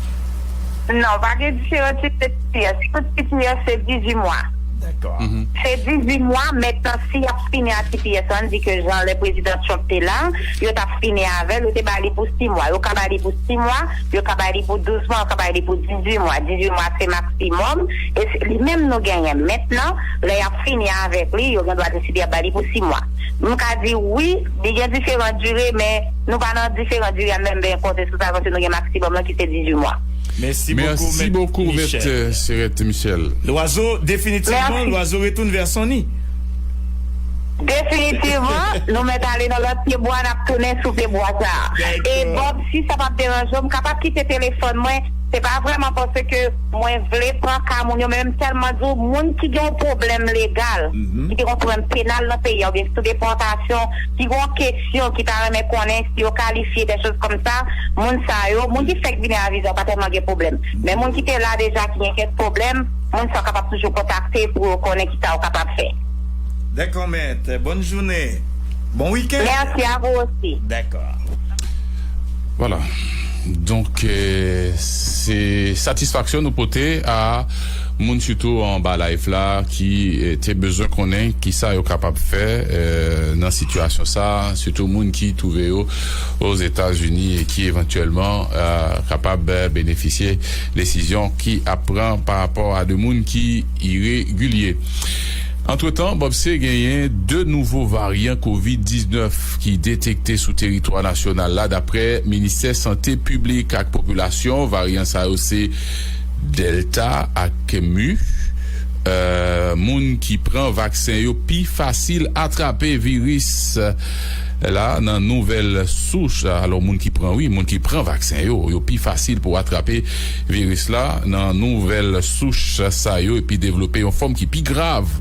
Non, pa gen diferan tip de T P S. Tout T P S se dizuit mwa. Dakò. Se dizuit mwa, mentnan, si y ap fini a T P S, ann di ke jan lè Prezidan Trump te la, yo t ap fini avè l, yo te ba li pou sis mwa. Yo ka ba li pou sis mwa, yo ka ba li pou douz mwa, yo ka ba li pou dizuit mwa. Dizuit mwa se maksimòm, e se li menm nou genyen. Mentnan, lè y ap fini avèk li, yo gen dwa deside y ap ba li pou sis mwa. M ka di wi, li gen diferan dire, men nou pa nan diferan dire a menm ben kote sou sa, paske nou gen maksimòm lan ki se dizuit mwa. Mèsi bokou, Mèt Michel. Lwazo, definitivman, Lwazo retounen vè son ni. Definitivman, nou mèt ale nan lòt pye bwa, n ap tounen sou pye bwa sa a. E Bob, si sa p ap deranje w, m kapab kite telefòn mwen, Se pa vrèman paske mwen vle pran ka moun yo, men m tèlman di w, moun ki gen yon pwoblèm legal, ki gen yon pwoblèm penal nan peyi a, oubyen sou depòtasyon, ki gen yon kesyon ki ta renmen konnen si yo kalifye, de choz kòmsa, moun sa yo, moun ki fèk vini a viza pa tèlman gen pwoblèm. Men moun ki te la deja ki gen kèk pwoblèm, moun sa yo kapab toujou kontakte pou yo konnen ki sa yo kapab fè. Dakò, mèt. Bòn jounen. Bon wikenn. Mèsi a vou osi. Dakò. Vwala. Donk, eh, se satisfaksyon nou pote a moun sitou anba live la ki eh, te bezwen konnen kisa yo kapab fè eh, nan sitiyasyon sa, sitou moun ki twouve yo Ozetazini e ki evantyèlman eh, kapab eh, benefisye desizyon ki ap pran pa rapò a de moun ki iregilye. Antretan, Bobse genyen de nouvo varyan kovid diznèf ki detekte sou teritwa nasyonal la, daprè Ministè Sante Piblik ak Popilasyon. Varyan sa yo se Delta ak Mu. Euh, moun ki pran vaksen yo pi fasil atrape viris la nan nouvèl souch. Alò, moun ki pran, wi, moun ki pran vaksen yo, yo pi fasil pou atrape viris la nan nouvèl souch sa yo epi devlope yon fòm ki pi grav.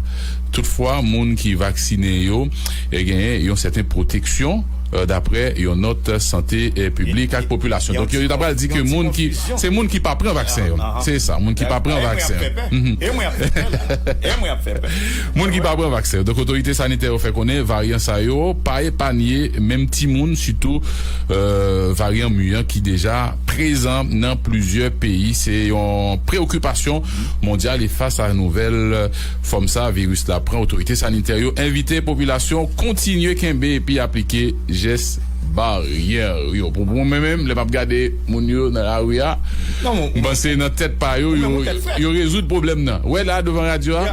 Toutfwa, moun ki vaksinen yo eh, genyen yon sèten pwoteksyon, eh, daprè yon nòt sante eh, piblik ak popilasyon. Donk, yo ta pral di ke moun ki, se moun ki pa pran vaksen yo. Se sa, moun ki pa pran vaksen yo. E mwen ap fè pè. E mwen ap fè pè. Moun ki pa pran vaksen yo. Donk, otorite sanitè yo fè konnen varyan sa yo pa epanye menm timoun, sitou eh, varyan Mu an ki deja prezan nan plizyè peyi. Se yon preokipasyon mondyal e fas a nouvèl fòm sa viris la pran, otorite sanitè yo envite popilasyon kontinye kenbe epi aplike jès baryè yo. Pou mwen menm, lè m ap gade moun yo nan lari a, m panse nan tèt pa yo, yo, yo rezoud pwoblèm nan. Wè la, devan radyo a,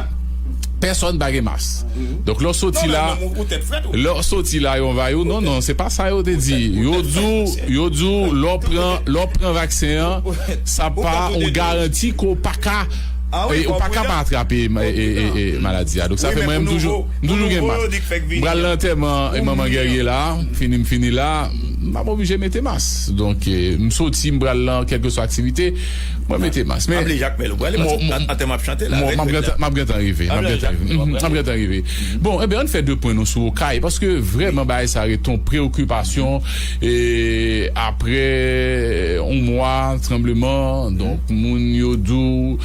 pèsòn pa gen mas. Donk, lè w soti la, lè w soti la, yo anvayi w. Non, non, se pa sa yo te di. Yo di w, yo di w, lè w pran, lè w pran vaksen an, sa pa yon garanti ke w pa ka, eh, ou pa ka pa atrape ma- eh, eh, eh, maladi a. Donk, sa fè mwen, m toujou, m toujou gen mas. M pral nan antèman eh, manman Guerrier la, fini m fini la, m ap oblije mete mas. Donk, eh, m soti, m pral nan kèlkeswa aktivite, mwen mete mas. Men, Ap li Jakmèl, ou prale, paske antèman ap chante la. M ap gentan rive. M ap gentan rive. M ap gentan rive. Bon, enben, ann fè de pwen nou sou Okay, paske vrèman bagay sa ret yon preokipasyon. E apre yon mwa tranbleman, donk, moun yo di w,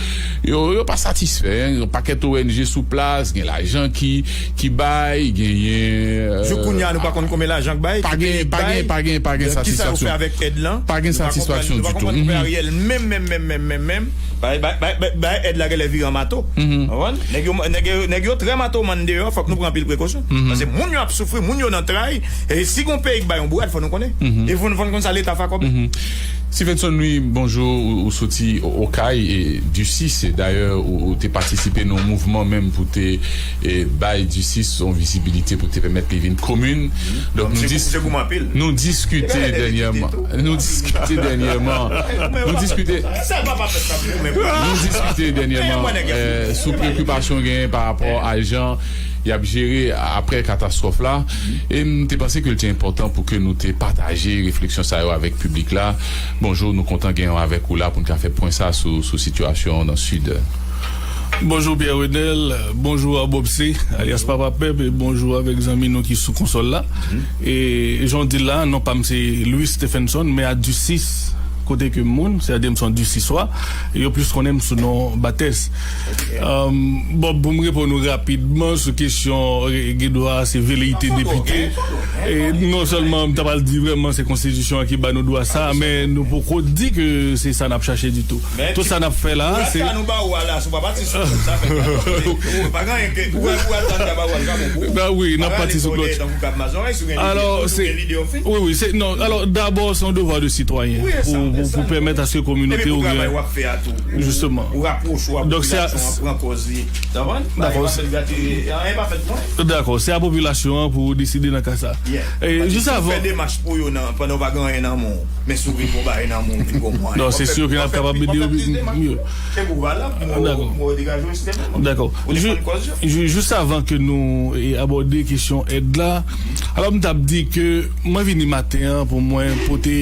yo, yo pa satisfè, hein. Yon pakèt O N G sou plas, gen lajan ki, ki bay, genyen. Jouk kounye a, nou pa konn konbyen lajan k bay, pa gen, pa gen, pa gen, pa gen satisfaksyon. Kisa yo fè avèk èd lan? Pa gen satisfaksyon ditou. Nou pa konprann, nou pa konprann Ariel menm, menm, menm, menm, menm, menm. Bay, bay, bay, bay, bay èd la genlè vire an mato. Konprann? Nèg yo, nèg yo, nèg yo trè matomann deyò, fòk nou pran anpil prekosyon. Paske moun yo ap soufri, moun yo nan tray, e si gon peyi k bay yon bourad, fò nou konnen. E fò, fò nou konn sa Leta fè ak kòb la. Stevenson, wi, bonjou, ou, ou soti O- Okay, e, Ducis, e dayè, ou, ou te patisipe nan yon mouvman menm pou te e, bay Ducis yon vizibilite pou te pèmèt li vin komin. Donk, nou, dis, nou diskite dènyèman. Nou diskite dènyèman. Nou diskite. Nou diskite dènyèman eh, sou preokipasyon genyen pa rapò a jan y ap jere apre katastwòf la. E m te panse ke l te enpòtan pou ke nou te pataje refleksyon sa yo avèk piblik la. Bonjou, nou kontan genyen avèk ou la pou n ka fè pwen sa sou, sou sitiyasyon nan Sid. Bonjou Pierre Renel, bonjou a Bobse, alyas Papa Pèp, e bonjou avèk zanmi nou ki sou konsòl la. E jan w di l la, non pa m se Louis Stephenson, men a Ducis, kote ke m moun, sètadi m se yon Duciswa, yo plis konnen m sou non Batès. Bob, pou m reponn ou rapidman sou kesyon, gen dwa se veleyite depite. E non sèlman m ta pral di vrèman se konstitisyon an ki ba nou dwa sa, men nou poko di ke se sa n ap chache ditou. Tout sa n ap fè la a, se. Sa nou ba ou a la, si w pa pati sou sa, fè pa gen anyen ke ou wè pou al tann ka ba ou al ka bon pou ou. Ben wi, n ap pati sou klòch. Alò, se. Wi, wi, se. Non, alò, dabò, se yon devwa de sitwayen pou, pou, pou pèmèt aske kominote yo gen. Jisteman. Donk, se a. Dakò. Dakò, se a popilasyon an pou deside nan ka sa. E jis avan. Fè demach pou yo nan, pandan w pa gen anyen nan men w, men si w vin gon bagay nan men w, vin gon mwayen. Non, se si yo ki n ap kapab ede yo mye. Dakò. Dakò. Jis avan ke nou abòde kesyon èd la, alò m t ap di ke mwen vini maten an pou mwen pote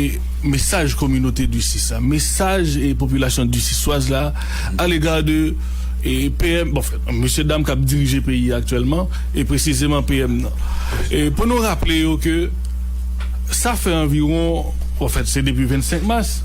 mesaj kominote Disis la, mesaj e popilasyon disiswaz la alega de e P M, bon, anfen, mesye dam k ap dirije peyi a aktyèlman, e presizeman P M nan. E pou nou raple yo ke sa fè anviwon, anfèt, se depi vennsenk mas,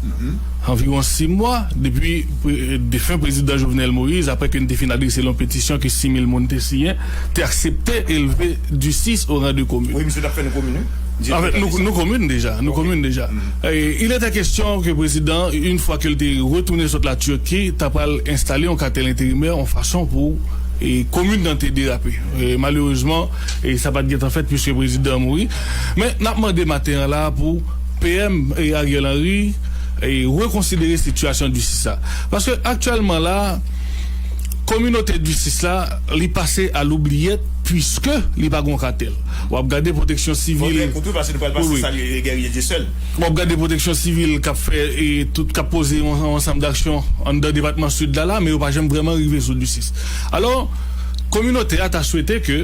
anviwon sis mwa, depi pre- defen prezidan Jovenel Moïse, apre ke n te fin adrese l yon petisyon ke sis mil moun te siyen, te aksepte elve Disis o ran de komin. Wi, misye t ap fè nou komin, wi. Anfèt, nou, nou komin deja, nou komin deja. E, il était question que prezidan, yon fwa ke l te retounen sot la Turquie, ta pral enstale yon katèl enterimè, yon fason pou e, komin nan te derape. E, malerezman, e, sa pa t gentan fèt piske prezidan an mouri. Men, n ap mande maten an la pou P M e, Ariel Henry e, rekonsidere sitiyasyon Disis la. Paske aktyèlman la, kominote Disis la, li pase a loubliyèt piske li pa gon katèl. W ap gade pwoteksyon sivil. Bon, trè kout, wi, paske nou pral pase Wi, wi. Salye Guerrier Dieuseul. W ap gade pwoteksyon sivil k ap fè e, tout k ap poze yon, yon ansanm daksyon anndan depatman Sid la, la, men yo pa janm vrèman rive sou Disis. Alò, kominote a ta swete ke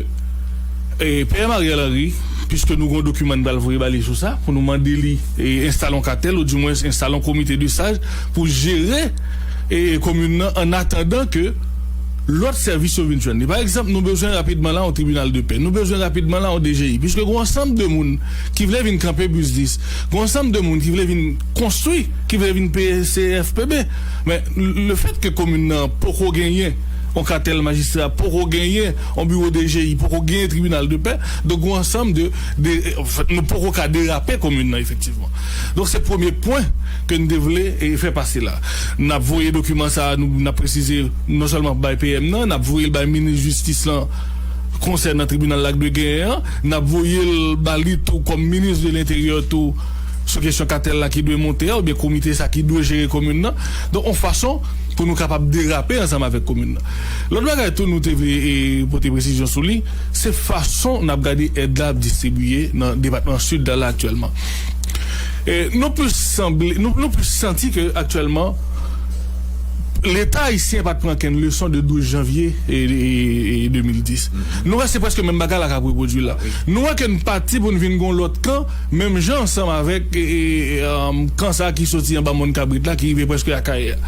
e, P M Ariel Henry, piske nou gon dokiman n pral voye ba li sou sa, pou nou mande li e, enstale yon katèl, ou dimwens enstale yon komite de saj pou jere e, komin nan, an atandan ke lòt sèvis yo vin jwenn li. Pa egzanp, nou bezwen rapidman la yon tribinal de pè. Nou bezwen rapidman la yon D G I. Piske gon ansanm de moun ki vle vin kanpe biznis. Gon ansanm de moun ki vle vin konstwi, ki vle vin peye C F P B. Men, lefèt ke komin nan poko genyen yon katèl majistra, poko genyen yon biwo D G I, poko genyen tribinal de pè, donk gon ansanm de, de, anfèt, nou poko ka derape komin nan efektivman. Donk se premye pwen ke n te vle e, fè pase la. N ap voye dokiman sa a, nou, n ap presize non sèlman bay P M nan, n ap voye l bay minis jistis lan konsènan tribinal la k dwe genyen an, n ap voye l ba li tou kòm minis de lenteryè tou sou kesyon katèl la ki dwe monte a, oubyen komite sa ki dwe jere komin nan. Donk, yon fason pou nou kapab derape ansanm avèk komin nan. Lòt bagay tou nou te vle e, pote presizyon sou li, se fason n ap gade èd la ap distribiye nan depatman Sid la, la aktyèlman. E, nou plis sanble, nou, nou plis santi ke aktyèlman, Leta ayisyen pa t pran kenn leson de douz janvye e, e, e, de mil dis. Nou wè se prèske menm bagay la k ap repwodui la. Nou wè ke n pati pou n vin gon lòt kan, menm jan ansanm avèk e, e, e, kan sa a ki soti anba Mòn Kabrit la, ki rive prèske Akayè.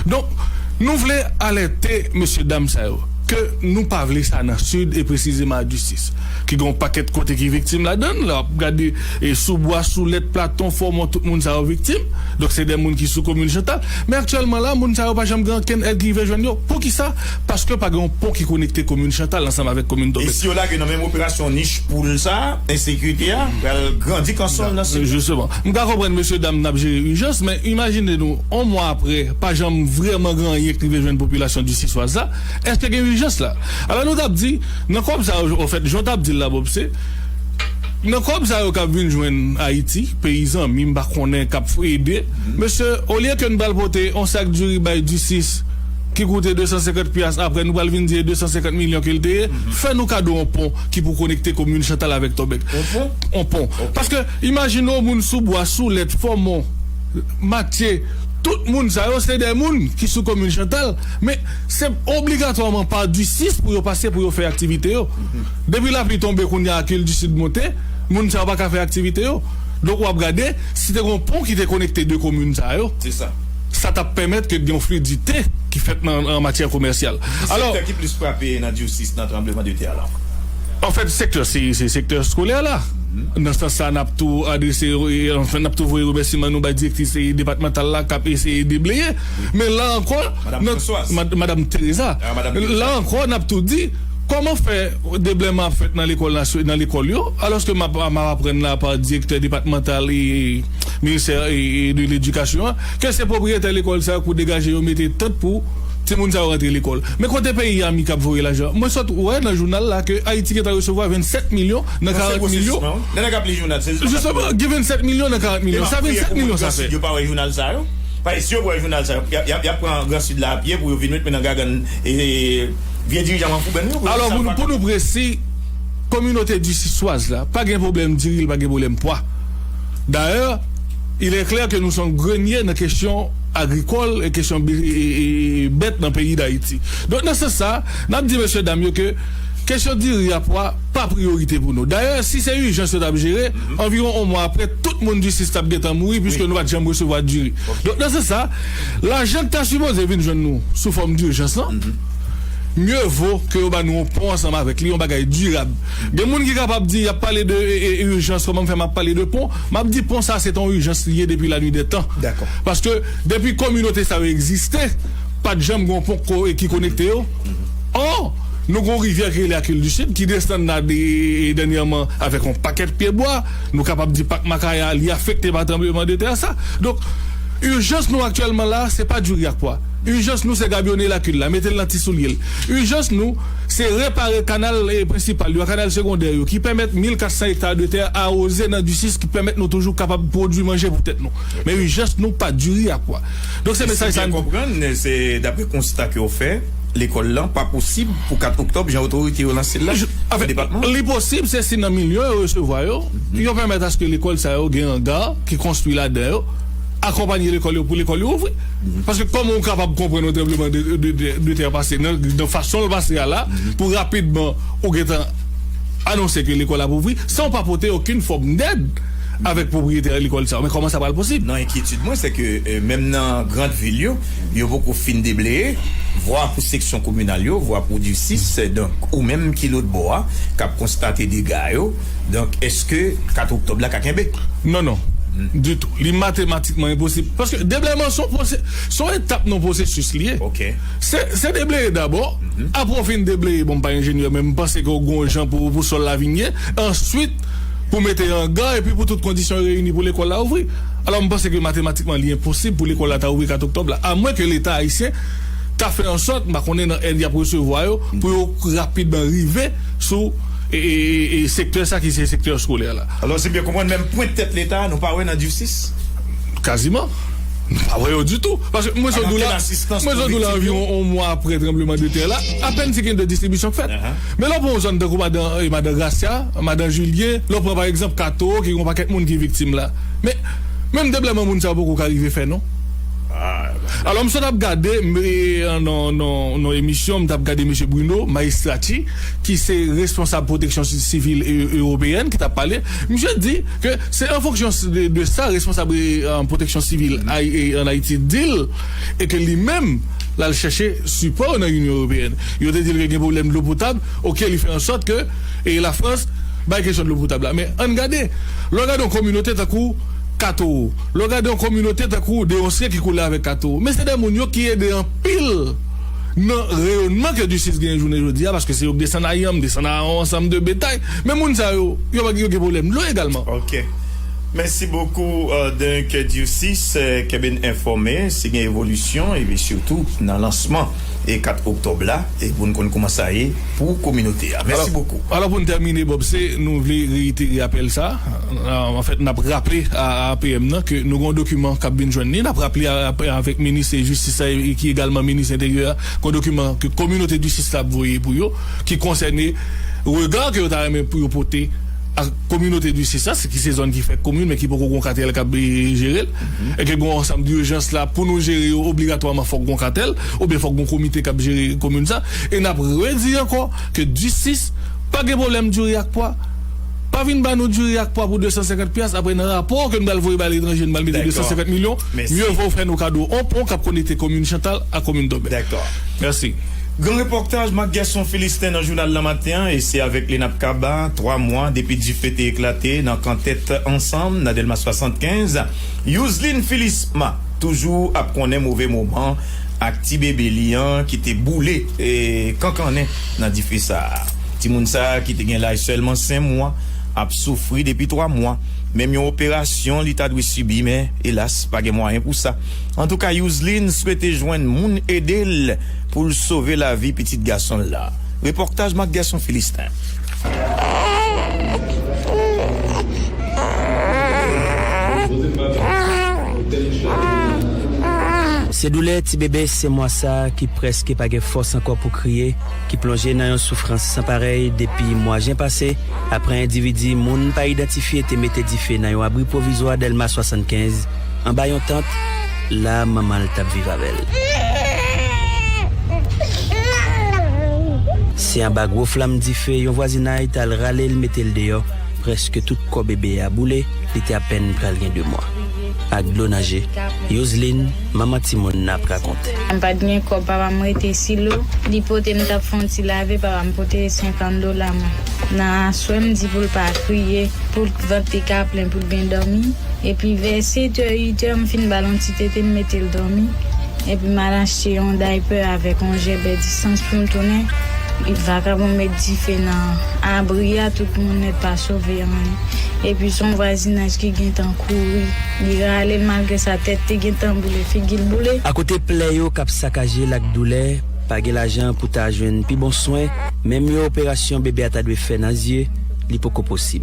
Donk, nou vle alète mesye dam sa yo ke nou pa vle sa nan Sid e presizeman a Disis. Ki gen yon pakèt kote ki viktim ladan l, lè w ap gade e, Soubwa, Soulèt, Platon, Fòmon, tout moun sa yo viktim. Donk, se de moun ki sou komin Chantal. Men aktyèlman la, moun sa yo pa janm gen ankenn èd ki rive jwenn yo. Poukisa? Paske pa gen yon pon ki konekte komin Chantal ansanm avèk komin Tòbèk. E si yo lage nan menm operasyon nich poul sa, ensekirite a pral grandi kanson l nan Sid la. Jisteman. M ka konprann mesye dam n ap jere ijans, men imajine nou, yon mwa apre, pa janm vrèman gen anyen ki rive jwenn popilasyon disiswaz la. Èske gen ijans la? Alò, nou t ap di, nan kòb sa yo, anfèt, jan w t ap di l la, Bob, se, nan kòb sa yo k ap vin jwenn Ayiti, peyi zanmi m pa konnen k ap ede, mesye, olye ke n pral pote yon sak diri bay Disis ki koute de san senkant pyas, apre nou pral vin di e de san senkant milyon ke l te ye, fè nou kado yon pon ki pou konekte komin Chantal avèk Tòbèk. Yon pon? Yon pon. Paske, imajine w, moun Soubwa, Soulèt, Fòmon, Matye, tout moun sa yo, se de moun ki sou komin Chantal, men se obligatwaman pa Disis pou yo pase pou yo fè aktivite yo. Depi lapli tonbe kounye a ke l Disid monte, moun sa yo pa ka fè aktivite yo. Donk, w ap gade, si te gen yon pon ki te konekte de komin sa yo, se sa, sa t ap pèmèt ke gen yon flidite ki fèt nan, an matyè komèsyal. Ki sektè ki plis frape nan Disis nan tranbleman de tè a la? Anfèt, sektè, se, se sektè eskolè la. Nan sans sa, n ap tou adrese, e, anfen, n ap tou voye remèsiman nou bay direktris, e, depatmantal la k ap eseye debleye. Men la ankò, Madam Françoise. Mad- Madam Teresa. La ankò, n ap tou di, kòman fè deblèman ap fèt nan lekòl nasyo- nan lekòl yo, alòske m ap, m ap aprann la pa direktè depatmantal e ministè e, e de ledikasyon an, ke se pwopriyetè lekòl sa yo pou degaje yo mete tant pou timoun sa yo rantre lekòl. Men kote peyi a mi k ap voye lajan? Mwen sot wè nan jounal la ke Ayiti gentan resevwa vennsèt milyon nan karant milyon. Lè nèg ap li jounal, se Jisteman, gen vennsèt milyon nan karant milyon. Sa vennsèt milyon sa fè? Yo pa wè jounal sa yo. Paske si yo wè jounal sa yo, y ap, y ap, y ap pran Gran Sid la a pye pou yo vin met men nan gagann e, vye dirijan manfouben yo. Alò, pou nou, pou nou presi, kominote disiswaz la, pa gen pwoblèm diri, pa gen pwoblèm pwa. Dayè, il est clair que nou se yon grenye nan kesyon agrikòl e kesyon be- e- e- e bèt nan peyi Dayiti. Donk, nan sans sa, n ap di mesye dam yo ke, kesyon diri a pwa pa priyorite pou nou. Dayè, si se ijans yo t ap jere, anviwon yon mwa apre, tout moun Disis t ap gentan mouri, piske nou pa t janm resevwa diri. Donk, nan sans sa, lajan k ta sipoze vin jwenn nou sou fòm dijans lan, mye vo ke yo ba nou yon pon ansanm avèk li, yon bagay dirab. Gen moun ki kapab di, y ap pale de e, e, ijans, kòman m fè m ap pale de pon? M ap di pon sa se t yon ijans li ye depi lanwi dè tan. Dakò. Paske depi kominote sa yo egziste, pa t janm gen yon pon ko- ki konekte yo. Ò, nou gen yon rivyè ki rele Akil di Sid ki desann la de- dènyèman avèk yon pakèt pyebwa. Nou kapab di Pak Makaya, li afekte pa tranbleman de tè sa. Donk, ijans nou aktyèlman la, se pa diri ak pwa. Ijans nou, se gabyone lakil la, mete l nan ti soulye l. Ijans nou, se repare kanal, eh, prensipal yo, kanal segondè yo, ki pèmèt mil kat san ekta de tè awoze nan Disis, ki pèmèt nou toujou kapab pwodui manje pou tèt nou. Men ijans nou pa diri ak pwa. Donk, se mesaj sa. Si m byen konprann, se daprè konsta ke w fè, lekòl lan pa posib pou kat oktòb, jan otorite yo lanse l la, nan depatman? Li posib, se si nan milyon yo resevwa yo, yo pèmèt aske lekòl sa yo gen anga ki konstwi ladan yo, akonpanye lekòl yo pou lekòl yo ouvri. Paske kòman ou kapab konprann yon tranbleman de, de, de, de tè pase nan, nan fason l pase a la, pou rapidman ou gentan anonse ke lekòl ap ouvri, san w pa pote okenn fòm dèd avèk pwopriyetè lekòl sa yo? Men kòman sa pral posib? Non, enkyetid mwen, se ke, eh, menm nan gran vil yo, yo poko fin debleye, vwa pou seksyon kominal yo, vwa pou Disis, donk, ou menm ki lòt bò a, k ap konstate dega yo, donk, èske kat oktòb la ka kenbe? Non, non. Ditou. Li matematikman enposib. Paske deblèman se yon pwose- se yon etap nan pwosesis li ye. Se, se debleye dabò. Apre w fin debleye, bon, m pa enjenyè, men m panse ke w gen yon jan pou, pou sòl la vin ye. Answit, pou mete anga, epi pou tout kondisyon yo reyini pou lekòl la ouvri. Alò, m panse ke matematikman, li enposib pou lekòl la ta ouvri kat oktòb la. Amwen ke Leta ayisyen ta fè an sòt, m pa konnen nan èd y ap resevwa yo, pou yo rapidman rive sou e, e, e, e sektè sa ki se sektè eskolè la. Alò, si m byen konprann, menm pwent tèt Leta, nou pa wè nan Disis? Kaziman. Nou pa wè yo ditou. Paske mwen sot ou la, mwen sot ou la anviwon yon mwa apre tranbleman de tè la, apèn si gen de distribisyon k fèt. Men lè w pran yon zòn tankou madan, e, madan Gracia, madan Julien, lè w pran pa egzanp Kato, ki gen yon pakèt moun ki viktim la. Men, menm deblèman moun sa yo poko ka rive fè non. Alò, m sot ap gade, m, e, nan, nan, nan emisyon, m t ap gade mesye Bruno Maestracci, ki se responsab pwoteksyon si- sivil e- ewopeyèn, ki t ap pale. Misye di ke se an fonksyon de, de sa, responsab, e, pwoteksyon sivil Ay- e, ann Ayiti di l, e ke li menm, l al chèche sipò nan Inyon Ewopeyèn. Yo te di l ke gen pwoblèm dlo potab, oke, li fè an sòt ke, e, Lafrans bay kesyon dlo potab la. Men, ann gade, lè w gade yon kominote tankou Kato, lè w gade yon kominote tankou Deonsre ki kole avèk Kato, men se de moun yo ki ede anpil nan reyonman ke Disis genyen jounen jodi a, paske se yo k desann Ayan, m desann a yon ansanm de betay. Men moun sa yo, yo, yo gen pwoblèm dlo egalman. Ok. Mèsi bokou, euh, Dunk Disis, euh, kenbe n enfòme si gen evolisyon, epi sitou nan lansman e kat oktòb la, e pou n konn kòman sa ye pou kominote a. Mèsi bokou. Alò, pou n tèmine, Bob, se nou vle reyitere apèl sa. Euh, anfèt, n ap raple a, a P M nan ke nou gen yon dokiman k ap vin jwenn li. N ap raple a, a, avèk minis jistis la, e ki egalman minis enteryè a, gen yon dokiman ke kominote Disis la ap voye pou yo, ki konsène rega ke yo ta renmen pou yo pote ak kominote Disis la, se ki se zòn ki fè komin, men ki poko gen yon katèl k ap, e, jere l. E ke gen yon ansanm dijans la, pou nou jere yo, obligatwaman fòk gen yon katèl, oubyen fòk gen yon komite k ap jere komin sa. E n ap redi ankò ke Disis pa gen pwoblèm diri ak pwa. Pa vin ba nou diri ak pwa pou de san senkant pyas, apre nan rapò ke n pral voye ba letranje, n pral mete de san senkant milyon. Mye vo w fè nou kado yon pon k ap konekte komin Chantal ak komin Tonbè. Dakò. Mèsi. Gran repòtaj Marc Guerson Philistin nan jounal Lanmaten an, e se avèk li n ap kaba, twa mwa depi dife te eklate nan Kantèt Ansanm nan Dèlma swasannkenz. Youzlin Philisma toujou ap konnen move moman ak ti bebe li an ki te boule, e, kankannen nan dife sa a. Timoun sa a ki te gen laj sèlman senk mwa ap soufri depi twa mwa. Menm yon operasyon li ta dwe sibi, men elas, pa gen mwayen pou sa. Antouka, Youzlin swete jwenn moun ede l pou l sove lavi pitit gason l la. Repòtaj Marc Guerson Philistin. Se doulè ti bebe senk mwa sa a ki prèske pa gen fòs ankò pou kriye, ki plonje nan yon soufrans san parèy depi mwa jen pase, apre endividi moun pa idantifye te mete dife nan yon abri pwovizwa Dèlma swasannkenz, anba yon tant, la manman l t ap viv avè l. Se anba gwo flanm dife yon vwazinay t al rale l mete l deyò. Prèske tout kò bebe a boule, li te apèn pral gen de mwa. Ak dlo nan je, Yoseline, manman timoun nan, ap rakonte. M pa t gen kòb, papa m rete Silo. Li pote m t ap fè yon ti lave, papa m pote senkant dola mwen. Nan aswè, m di pou l pa kriye, pou vant li ka plen, pou l byen dòmi. Epi vè sèt è, uit è, m fin ba l yon ti tete, m mete l dòmi. Epi m al achte yon daypè avèk yon jèbè distans pou m tounen. Vakabon met dife nan abri a, tout moun nèt, pa sove anyen. Epi se yon vwazinaj ki gentan kouri. Li rale l, malgre sa, tèt te gentan boule, figi l boule. Akote plè yo k ap sakaje l ak doulè, pa gen lajan pou ta jwenn pi bon swen, menm yon operasyon bebe a ta dwe fè nan zye, li poko posib.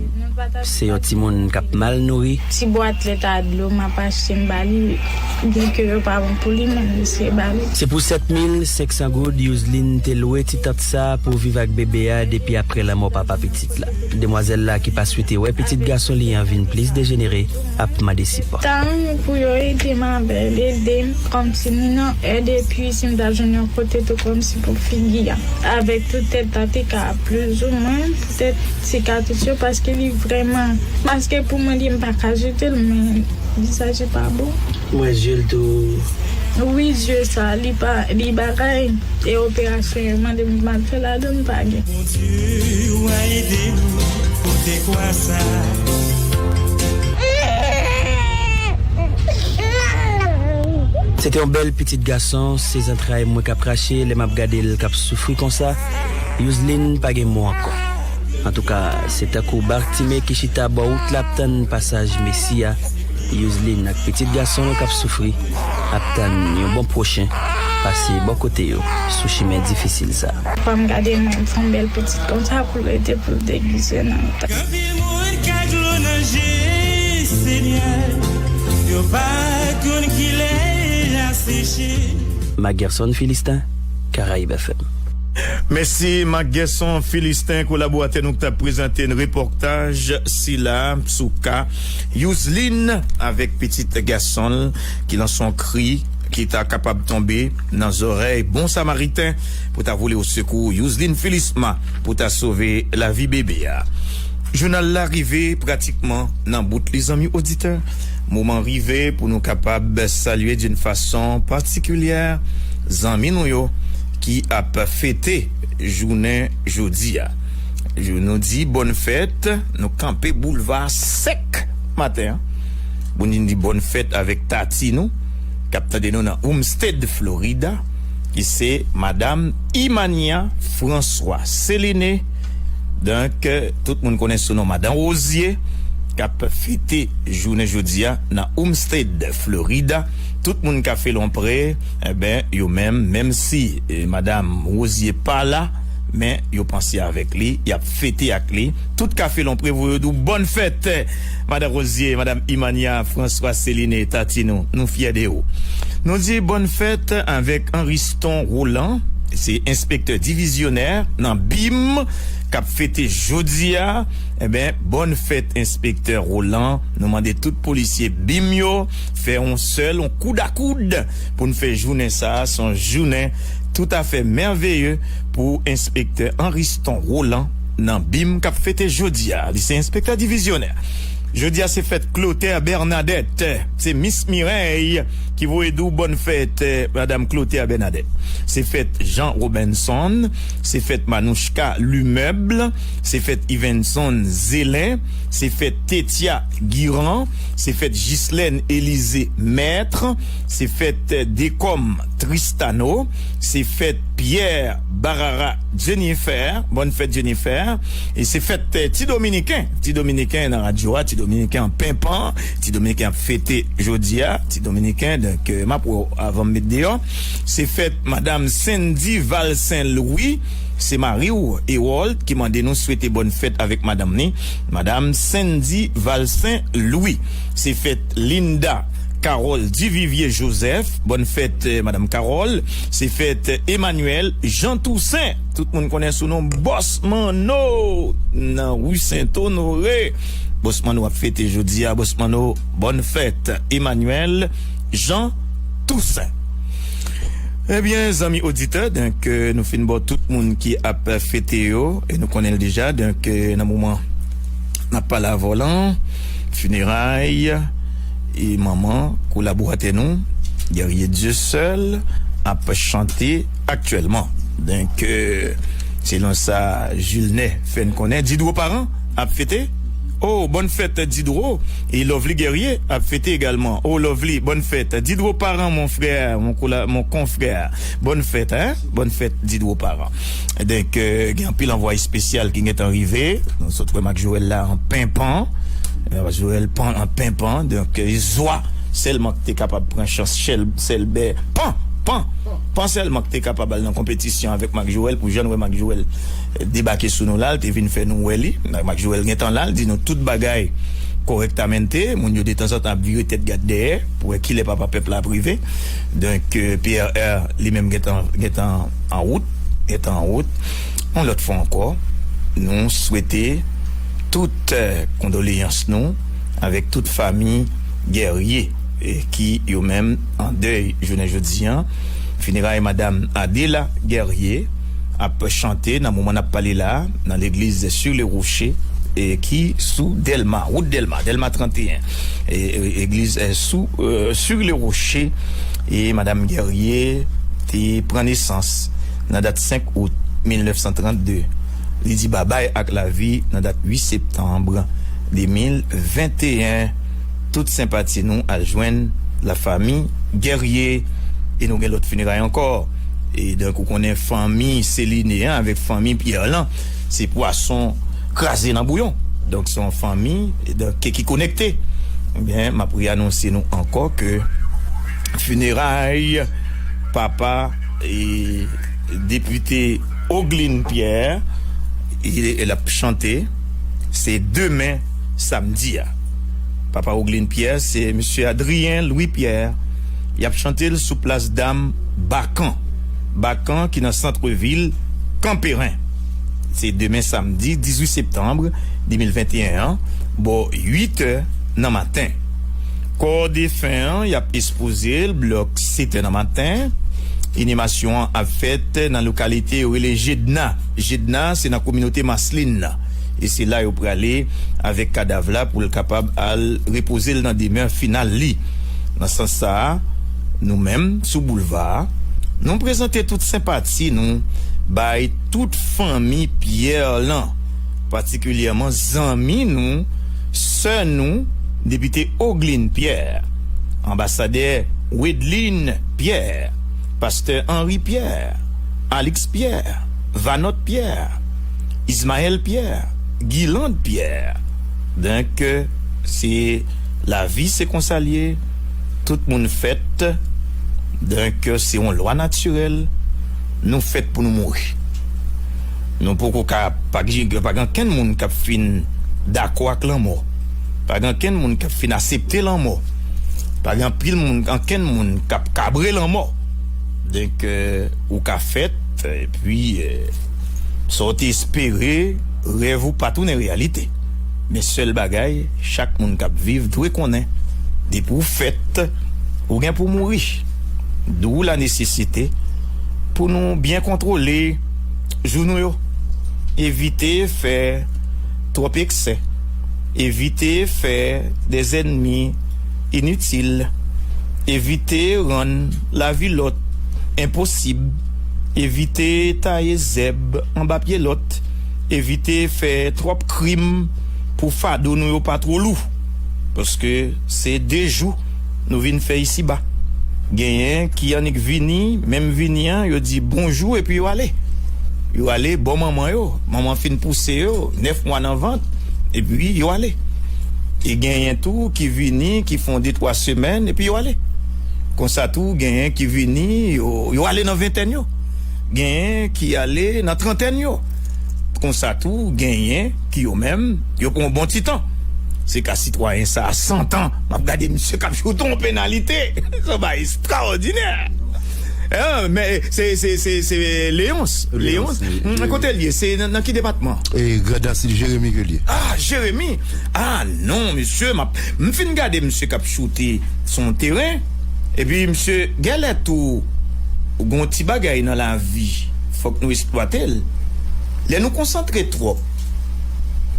Se yon timoun k ap mal nouri. Ti bwat lèt a dlo m ap achte, m ba li, byenke yo pa bon pou li, men m eseye ba li. Se pou sèt mil senk san goud Yoseline te lwe ti tant sa a pou viv ak bebe a depi apre lanmò papa pitit la. Demwazèl la, ki pa swete wè pitit gason li an vin plis dejenere, ap mande sipò. Ta renmen pou yo ede m avè l, ede m, kòmsi ni nan èd, epi si m ta jwenn yon kote tou kòmsi pou figi a. Avèk tout tèt la te ka plizoumwen, poutèt sikatris yo, paske li vrèman, paske pou mwen li, m pa ka jete l, men vizaj li pa bon. Mwen zye l tou. Wi, zye sa, li pa, li bagay, e operasyon yo mande m mal fè ladan, m pa gen. Bondye, w a ede nou, kote kwa sa. Se te yon bèl pitit gason, se zantray mwen k ap krache lè m ap gade l k ap soufri konsa. Yoseline pa gen mo ankò. Antouka, se tankou Bartime ki chita bò wout la ap tann pasaj Mesi a. Yoseline ak pitit gason l k ap soufri ap tann yon bon pwochen pase bò kote yo sou chimen difisil sa a. Fò m gade mwen, m fè yon bèl pitit konsa pou l rete, pou l degize nan. Gen anpil moun k ak dlo nan je, Senyè, yo pa konn kilè l a seche. Marc Gerson Philistin, Caraïbes F M. Mèsi, Marc Gerson Philistin, kolaboratè nou, ki t ap prezante n repòtaj sila sou ka Yoseline avèk pitit gason l ki lanse yon kri ki ta kapab tonbe nan zòrèy bon Samariten pou ta vole osekou Yoseline Philisma pou ta sove lavi bebe a. Jounal la rive pratikman nan bout li, zanmi oditè. Moman rive pou nou kapab salye d'une façon particulière zanmi nou yo ki ap fete jounen jodi a. Jou nou di bòn fèt, nou kanpe boulva sèk maten an. Pou nou di bòn fèt avèk tati nou, k ap tande nou nan Homestead, Florida, ki se Madam Imania François Céliné. Donk, tout moun konnen sou non Madan Wozye, k ap fete jounen jodi a nan Homestead, Florida. Tout moun ka fè l yon prè, enben, yo menm, menm si, eh, Madan Wozye pa la, men yo panse avèk li, y ap fete ak li. Tout ka fè l yon prè, voye di w bòn fèt, Madan Wozye, Madan Imania François Céliné, tati nou, nou fyè de ou. Nou di bòn fèt avèk Henriston Roland, se enspektè divizyonè nan bim, k ap fete jodi a. Enben, bòn fèt, enspektè Roland. Nou mande tout polisye bim yo fè yon sèl, yon koud a koud pou n fè jounen sa a, se yon jounen toutafè mèveye pou enspektè Henriston Roland nan bim k ap fete jodi a. Li se enspektè divizyonè. Jodi a se fèt Clotaire Bernadette, se Miss Mireille ki voye di w bòn fèt, eh, Madanm Clotaire Bernadette. Se fèt Jean Robinson, se fèt Manouchka Lemeuble, se fèt Yvenson Zélin, se fèt Tetia Guiran, se fèt Ghislaine Élisée Maître, se fèt, eh, Decom Tristano, se fèt Pierre Barara Jennifer, bòn fèt Jennifer, e se fèt, eh, ti dominiken, ti dominiken nan radyo a, ti dominiken an penpan, ti dominiken ap fete jodi a, ti dominiken, donk, eh, m ap wè w avan m met deyò. Se fèt Madanm Sandy Valcin Louis, se mari w, Ewold, ki mande nou swete bòn fèt avèk madanm ni, Madanm Sandy Valcin Louis. Se fèt Linda Carole Duvivier Joseph, bòn fèt, eh, Madanm Carole. Se fèt, eh, Emmanuel Jean Toussaint, tout moun konnen sou non Bòs Manno, nan ri Sent Onore. Bòs Manno ap fete jodi a, Bòs Manno, bòn fèt, Emmanuel Jean Toussaint. Ebyen, zanmi oditè, donk, euh, nou fin ba w tout moun ki ap fete yo, e nou konnen l deja, donk, euh, nan moman n ap pale avè w lan, fineray e manman kolaboratè nou, Guerrier Dieuseul, ap chante aktyèlman. Donk, euh, selon sa Julnè fè n konnen, Didro Paran ap fete. Oh, bonne fête, Didro. E Lovely Guerrier ap fete egalman. Oh, Lovely, bonne fête. Didro Paran, mon frère, mon kola-, mon confrère. Bonne fête, hein? Bonne fête, Didro Paran. Donk, euh, gen anpil anvwaye espesyal ki gentan rive. Nou sot wè Mak Joel la an penpan. Euh, Mak Joel pan, an penpan. Donk, euh, zwa sèlman ki te kapab pran chans sèl, sèl bè. Pan, pan, pan sèlman ki te kapab al nan konpetisyon avèk Mak Joel pou jan n wè Mak Joel, euh, debake sou nou la, l te vin fè nou wè li. Mak Joel gentan la, l di nou tout bagay kòrèktamente. Moun yo detanzantan ap vire tèt gad dèyè pou wè kilè papa pèp la ap rive. Donk, euh, P R R li menm gentan, gentan an wout, gentan an wout. Yon lòt fwa ankò, nou swete tout, euh, kondoleyans nou avèk tout fanmi Guerrier, e ki yo menm an dèy jounen jodi an. Fineray madam Adela Guerrier ap chante nan moman n ap pale la a, nan legliz Sur le Rocher, e ki sou Dèlma, wout Dèlma, Dèlma trannteyen. E, e, egliz, e, sou, e, Sur le Rocher. E madam Guerrier te pran nesans nan dat senk out mil nèf san trannde. Li di babay ak lavi nan dat uit septanm de mil venteyen. Tout senpati nou al jwenn lafanmi Guerrier. E nou gen lòt fineray ankò. E donk, ou konnen fanmi Céline an avèk fanmi Pierre lan, se pwason kraze nan bouyon. Donk, se yon fanmi, e donk, ki konekte. Ebyen, m ap reanonse nou ankò ke fineray papa e depite Ogline Pierre, e, e l ap chante, se demen samdi a. Papa Ogline Pierre, se mesye Adrien Louis Pierre. Y ap chante l sou plas dam Bakan. Bakan ki nan sant vil Kanperen. Se demen samdi dizuit septanm de mil venteyen an, bò uit è nan maten. Kò defen an, y ap espoze l blòk sèt è nan maten. Inimasyon an ap fèt nan lokalite yo rele Jedna. Jedna, se nan kominote Maslin nan. E se la yo prale avèk kadav la pou l kapab al repoze l nan demè final li. Nan sans sa a, nou menm, sou boulva a, nou prezante tout senpati nou bay tout fanmi Pierre lan, patikilyèman zanmi nou, sè nou, depite Ogline Pierre, anbasadè Wedline Pierre, pastè Henri Pierre, Alix Pierre, Vanot Pierre, Ismaël Pierre, Guilande Pierre. Donk, se lavi, se konsa l ye. Tout moun fèt. Donk, se yon lwa natirèl. Nou fèt pou nou mouri. Nou poko ka, pa gen, pa gen ankenn moun k ap fin dakò ak lanmò. Pa gen ankenn moun k ap fin aksepte lanmò. Pa gen anpil moun, ankenn moun k ap kabre lanmò. Donk, euh, ou ka fèt, epi, euh, sa w te espere, rèv ou pa tounen reyalite. Men sèl bagay, chak moun k ap viv dwe konnen, depi w fèt, ou gen pou mouri. D'où la nécessité pou nou byen kontwole jou nou yo. Evite fè twòp eksè. Evite fè dèzènmi initil. Evite rann lavi lòt enposib. Evite taye zèb anba pye lòt. Evite fè twòp krim pou fado nou yo pa twò lou. Paske se de jou nou vin fè isiba. Genyen ki annik vini, menm vini an, yo di bonjou epi yo ale. Yo ale bò manman yo. Manman fin pouse yo, nèf mwa nan vant, epi yo ale. E genyen tou ki vini, ki fè yon de twa semèn, epi yo ale. Konsa tou, genyen ki vini, yo, yo ale nan ventèn yo. Genyen ki ale nan trantèn yo. Konsa tou, genyen ki yo menm, yo pran yon bon ti tan. Se ka sitwayen sa a, san tan, m ap gade misye k ap joute yon penalite. Se yon bagay estrawòdinè. Ah, men se, se, se, se Léonce. Léonce, Léonce, wi, hmm, wi, kote l ye? Se nan, nan ki depatman? E Grandans, Jeremi ke l ye. Ah, Jeremi. Ah, non, mesye, m ap, m fin gade misye k ap choute sou yon teren. Epi misye, genlè tou, gon ti bagay nan lavi, fòk nou eksplwate l. Lè nou konsantre twòp,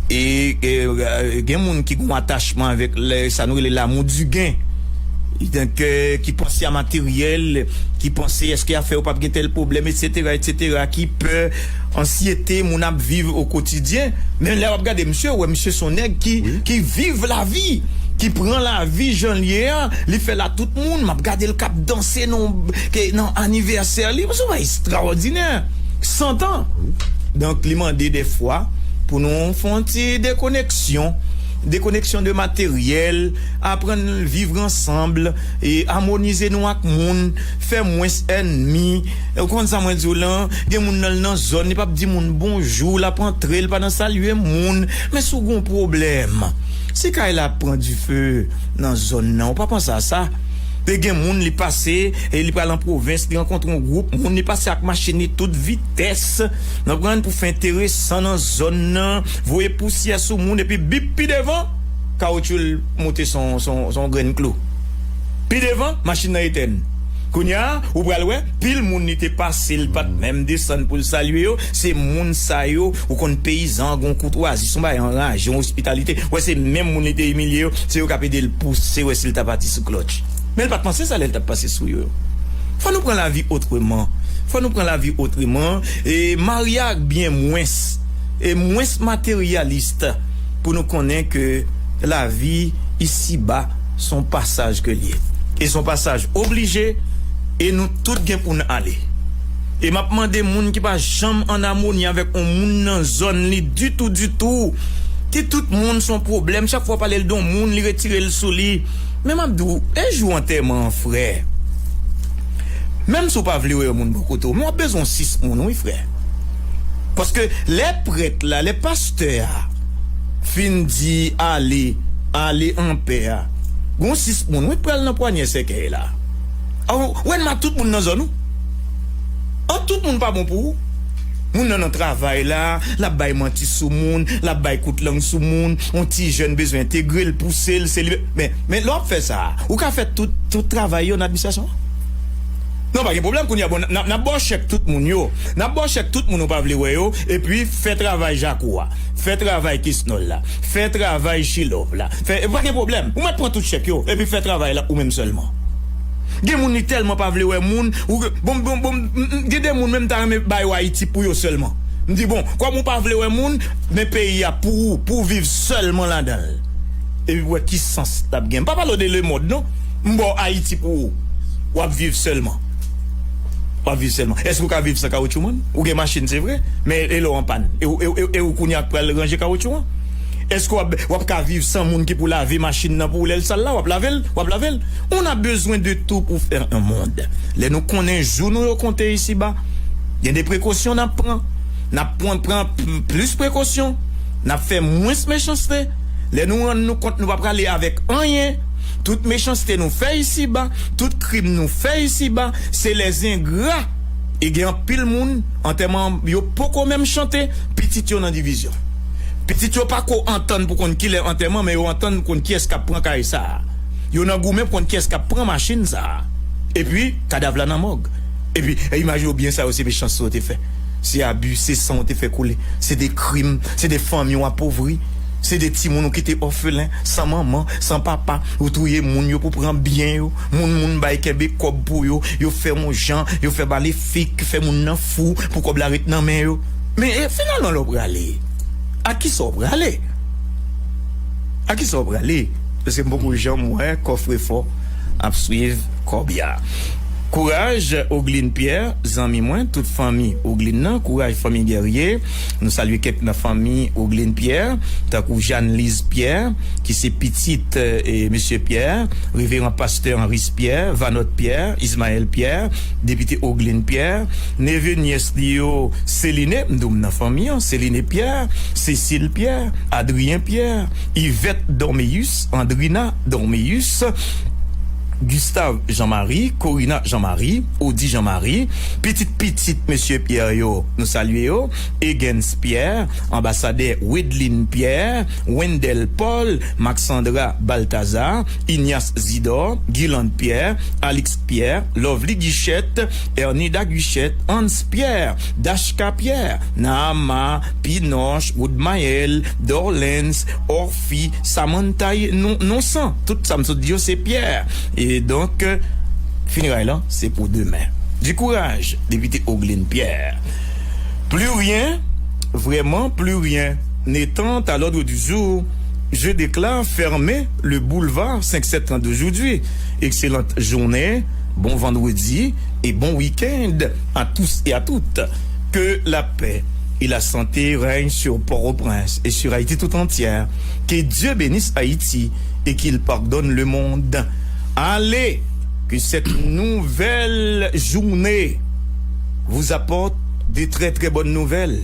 e, e, e, gen moun ki gon atachman avèk lè, sa nou rele l'amour du gain. Donk, e, ki panse a materyèl, ki panse èske afè yo p ap gen tèl pwoblèm, etsetera, etsetera, ki pè, ansyete moun ap viv o kotidyen. Men lè w ap gade misye, w wè misye se yon nèg ki, ki viv lavi, ki pran lavi jan l ye a, li fè l a tout moun. M ap gade l k ap danse nan, ke, nan anivèsè li. Se yon bagay ekstraòdinè. Santan. Donk, li mande dèfwa pou nou fè yon ti dekoneksyon. Dekoneksyon de materyèl, aprann viv ansanm, e amonize nou ak moun, fè mwens ènmi. Ou konn sa mwen di w lan, gen moun nan, nan zòn, li p ap di moun bonjou, l ap antre, li pa nan salye moun. Men si w gon pwoblèm, si kay la ap pran dife nan zòn nan, ou pa panse a sa? Te gen moun li pase, e li pral an pwovens, li rankontre yon gwoup moun, li pase ak machin li tout vitès. Nan pran pou fè enteresan nan zòn nan, voye pousyè sou moun, epi bip pi devan, kawotchou l monte son, son, son grenn klou. Pi devan, machin nan etèn. Kounye a, ou pral wè, pil moun li te pase, l pa t menm desann pou l salye yo. Se moun sa yo, ou konn peyizan, gon koutwazi, se yon bagay anraje, yon ospitalite. Wè, se menm moun li te imilye yo, se yo k ap ede l pouse, wè si l ta pati sou klòtch. Men l pa t panse sa lè l t ap pase sou yo. Fò nou pran lavi otreman. Fò nou pran lavi otreman. E marye ak byen mwens. E mwens materyalis pou nou konnen ke lavi isiba se yon pasaj ke l ye. E se yon pasaj oblije, e nou tout gen pou n ale. E m ap mande moun ki pa janm ann amoni avèk yon moun nan zòn li ditou, ditou, ki tout moun se yon pwoblèm, chak fwa w pale l de yon moun, li retire l sou li. Men m ap di w, e jou antèman an, frè? Menm si w pa vle wè yon moun bò kote w, men w ap bezwen yon sis moun, wi, frè. Paske lè prèt la, lè pastè a fin di ale, ale anpè a, gon sis moun, wi, k pral nan pwanyè sèkèy la. A, w wè n ma tout moun nan zòn ou. An tout moun pa bon pou ou. Moun nan nan travay la, l ap bay manti sou moun, l ap bay kout lang sou moun, yon ti jèn bezwen entegre l, pouse l, se li. Men, men lè w ap fè sa, ou ka fè tout, tout travay yo nan administrasyon an. Non, pa gen pwoblèm, kounye a, bon, n ap, n ap ba w chèk tout moun yo. N ap ba w chèk tout moun ou pa vle wè yo, epi fè travay Jako a. Fè travay Kesnòl la. Fè travay Chilòv la. Fè, e pa gen pwoblèm. Ou mèt pran tout chèk yo, epi fè travay la ou menm sèlman. Gen moun li tèlman pa vle wè moun, ou, bon, bon, bon, m, m, gen de moun menm ta renmen ba yo Ayiti pou yo sèlman. M di, bon, kòm ou pa vle wè moun, men peyi a pou ou, pou w viv sèlman ladan l. Epi w wè ki sans l ap gen. M pa pale w de lemonn, non. M ba w Ayiti pou ou. W ap viv sèlman. W ap viv sèlman. Èske w ka viv san kawotchou, man? Ou gen machin, se vre, men e lè w an pàn? E, e, e, e ou kounye a k pral ranje kawotchou an? Èske w ap, w ap ka viv san moun ki pou lave machin nan pou ou lè l sal la? W ap lave l? W ap lave l? On a besoin de tout pour faire un monde. Lè nou konnen jou nou yo konte isiba, gen de prekosyon n ap pran. N ap pran, pran p-, plis prekosyon. N ap fè mwens mechanste. Lè nou rann nou kont nou pa prale avèk anyen, tout mechanste nou fè isiba, tout krim nou fè isiba, se lèzengra. E gen anpil moun, antèman yo poko menm chante, pitit yo nan divizyon. Pitit yo pa ko antann pou konn kilè antèman, men yo antann pou konn kiyès k ap pran kay sa a. Yo nan goumen pou konn kiyès k ap pran machin sa a. Epi, kadav la nan mòg. Epi, e, imajine w byen sa yo, se mechanste yo te fè. Se abi, se san yo te fè koule. Se de krim, se de fanmi w apovri. Se de timoun ou kite òfelen, san manman, san papa. Ou touye moun yo pou pran byen yo. Moun, moun bay kenbe kòb pou yo. Yo fè yon jan, yo fè malefik, fè moun nan fou pou kòb la ret nan men yo. Men, e, finalman, lè w prale, a kisa w prale? A kisa w prale? Paske m poko janm wè kòfrefò ap swiv kòb ya. Kouraj, Ogline Pierre, zanmi mwen, tout fanmi Ogline nan, kouraj fanmi Guerrier. Nou salye kèk nan fanmi Ogline Pierre, tankou Jeanne Lise Pierre, ki se pitit, e, mesye Pierre, reveran pastè Henrice Pierre, Vanot Pierre, Ismaël Pierre, depite Ogline Pierre, neve nyès li yo, Céline, m di w m nan fanmi an, Céline Pierre, Cécile Pierre, Adrien Pierre, Yvette Dorméus, Andrina Dorméus, Gustave Jean-Marie, Corina Jean-Marie, Ody Jean-Marie, pitit pitit mesye Pierre yo, nou salye yo, Egens Pierre, anbasadè Wedlin Pierre, Wendel Paul, Maxandra Balthazar, Ignace Zidor, Guiland Pierre, Alix Pierre, Lovely Guichette, Ernida Guichette, Hans Pierre, Dachka Pierre, Naama, Pinoche, Woodmael, Dorlens, Orphy, Samantha, non, non san. Tout sa m sot di yo se Pierre. E donk, fineray lan, se pou demen. Du courage, depite Ogline Pierre. Plus rien, vraiment plus rien n'étant à l'ordre du jour, je déclare fermé le boulevard cinq sept trente d'aujourd'hui. Excellente journée, bon vendredi et bon week-end à tous et à toutes. Que la paix et la santé règnent sur Port-au-Prince et sur Haïti tout entière. Que Dieu bénisse Haïti et qu'il pardonne le monde. Allez, que cette nouvelle journée vous apporte de très très bonnes nouvelles,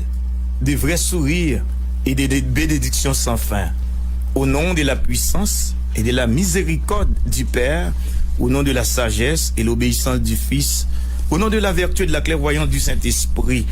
de vrais sourires et de, de bénédictions sans fin. Au nom de la puissance et de la miséricorde du Père, au nom de la sagesse et l'obéissance du Fils, au nom de la vertu et de la clairvoyance du Saint-Esprit.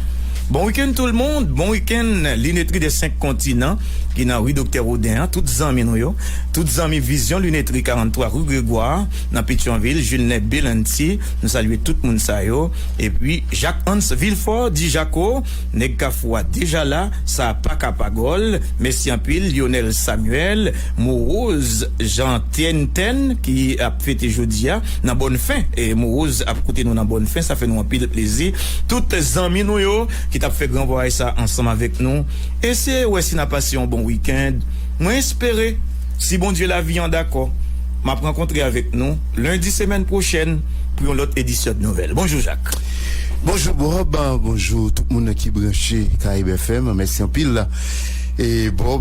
Bon week-end tout le monde, bon week-end Lunetterie des Cinq Continents ki nan ri Doktè Rodin an, tout zanmi nou yo, tout zanmi Vizyon Lunetterie quarante-trois rue Grégoire nan Petyonvil, Julien Belanti, nou salye tout moun sa yo, epi Jacques Hans Villefort, Di Jaco, nèg Kafou a deja la, sa pa ka pa gòl, mèsi anpil, Lionel Samuel, Morose Jean Tienten ki ap fete jodi a nan Bòn Fen, e Morose ap koute nou nan Bòn Fen, sa fè nou anpil plezi, tout zanmi nou yo ki t ap fè gran vwayaj sa ansanm avèk nou, eseye wè si n a pase yon bon week-end, mwen espere, si Bondye lavi an dakò, m ap rankontre avèk nou lendi semèn pwochèn pou yon lòt edisyon de nouvèl. Bonjou Jacques. Bonjou Bob, bonjou tout moun ki branche Karayib F M, mèsi anpil. E Bob,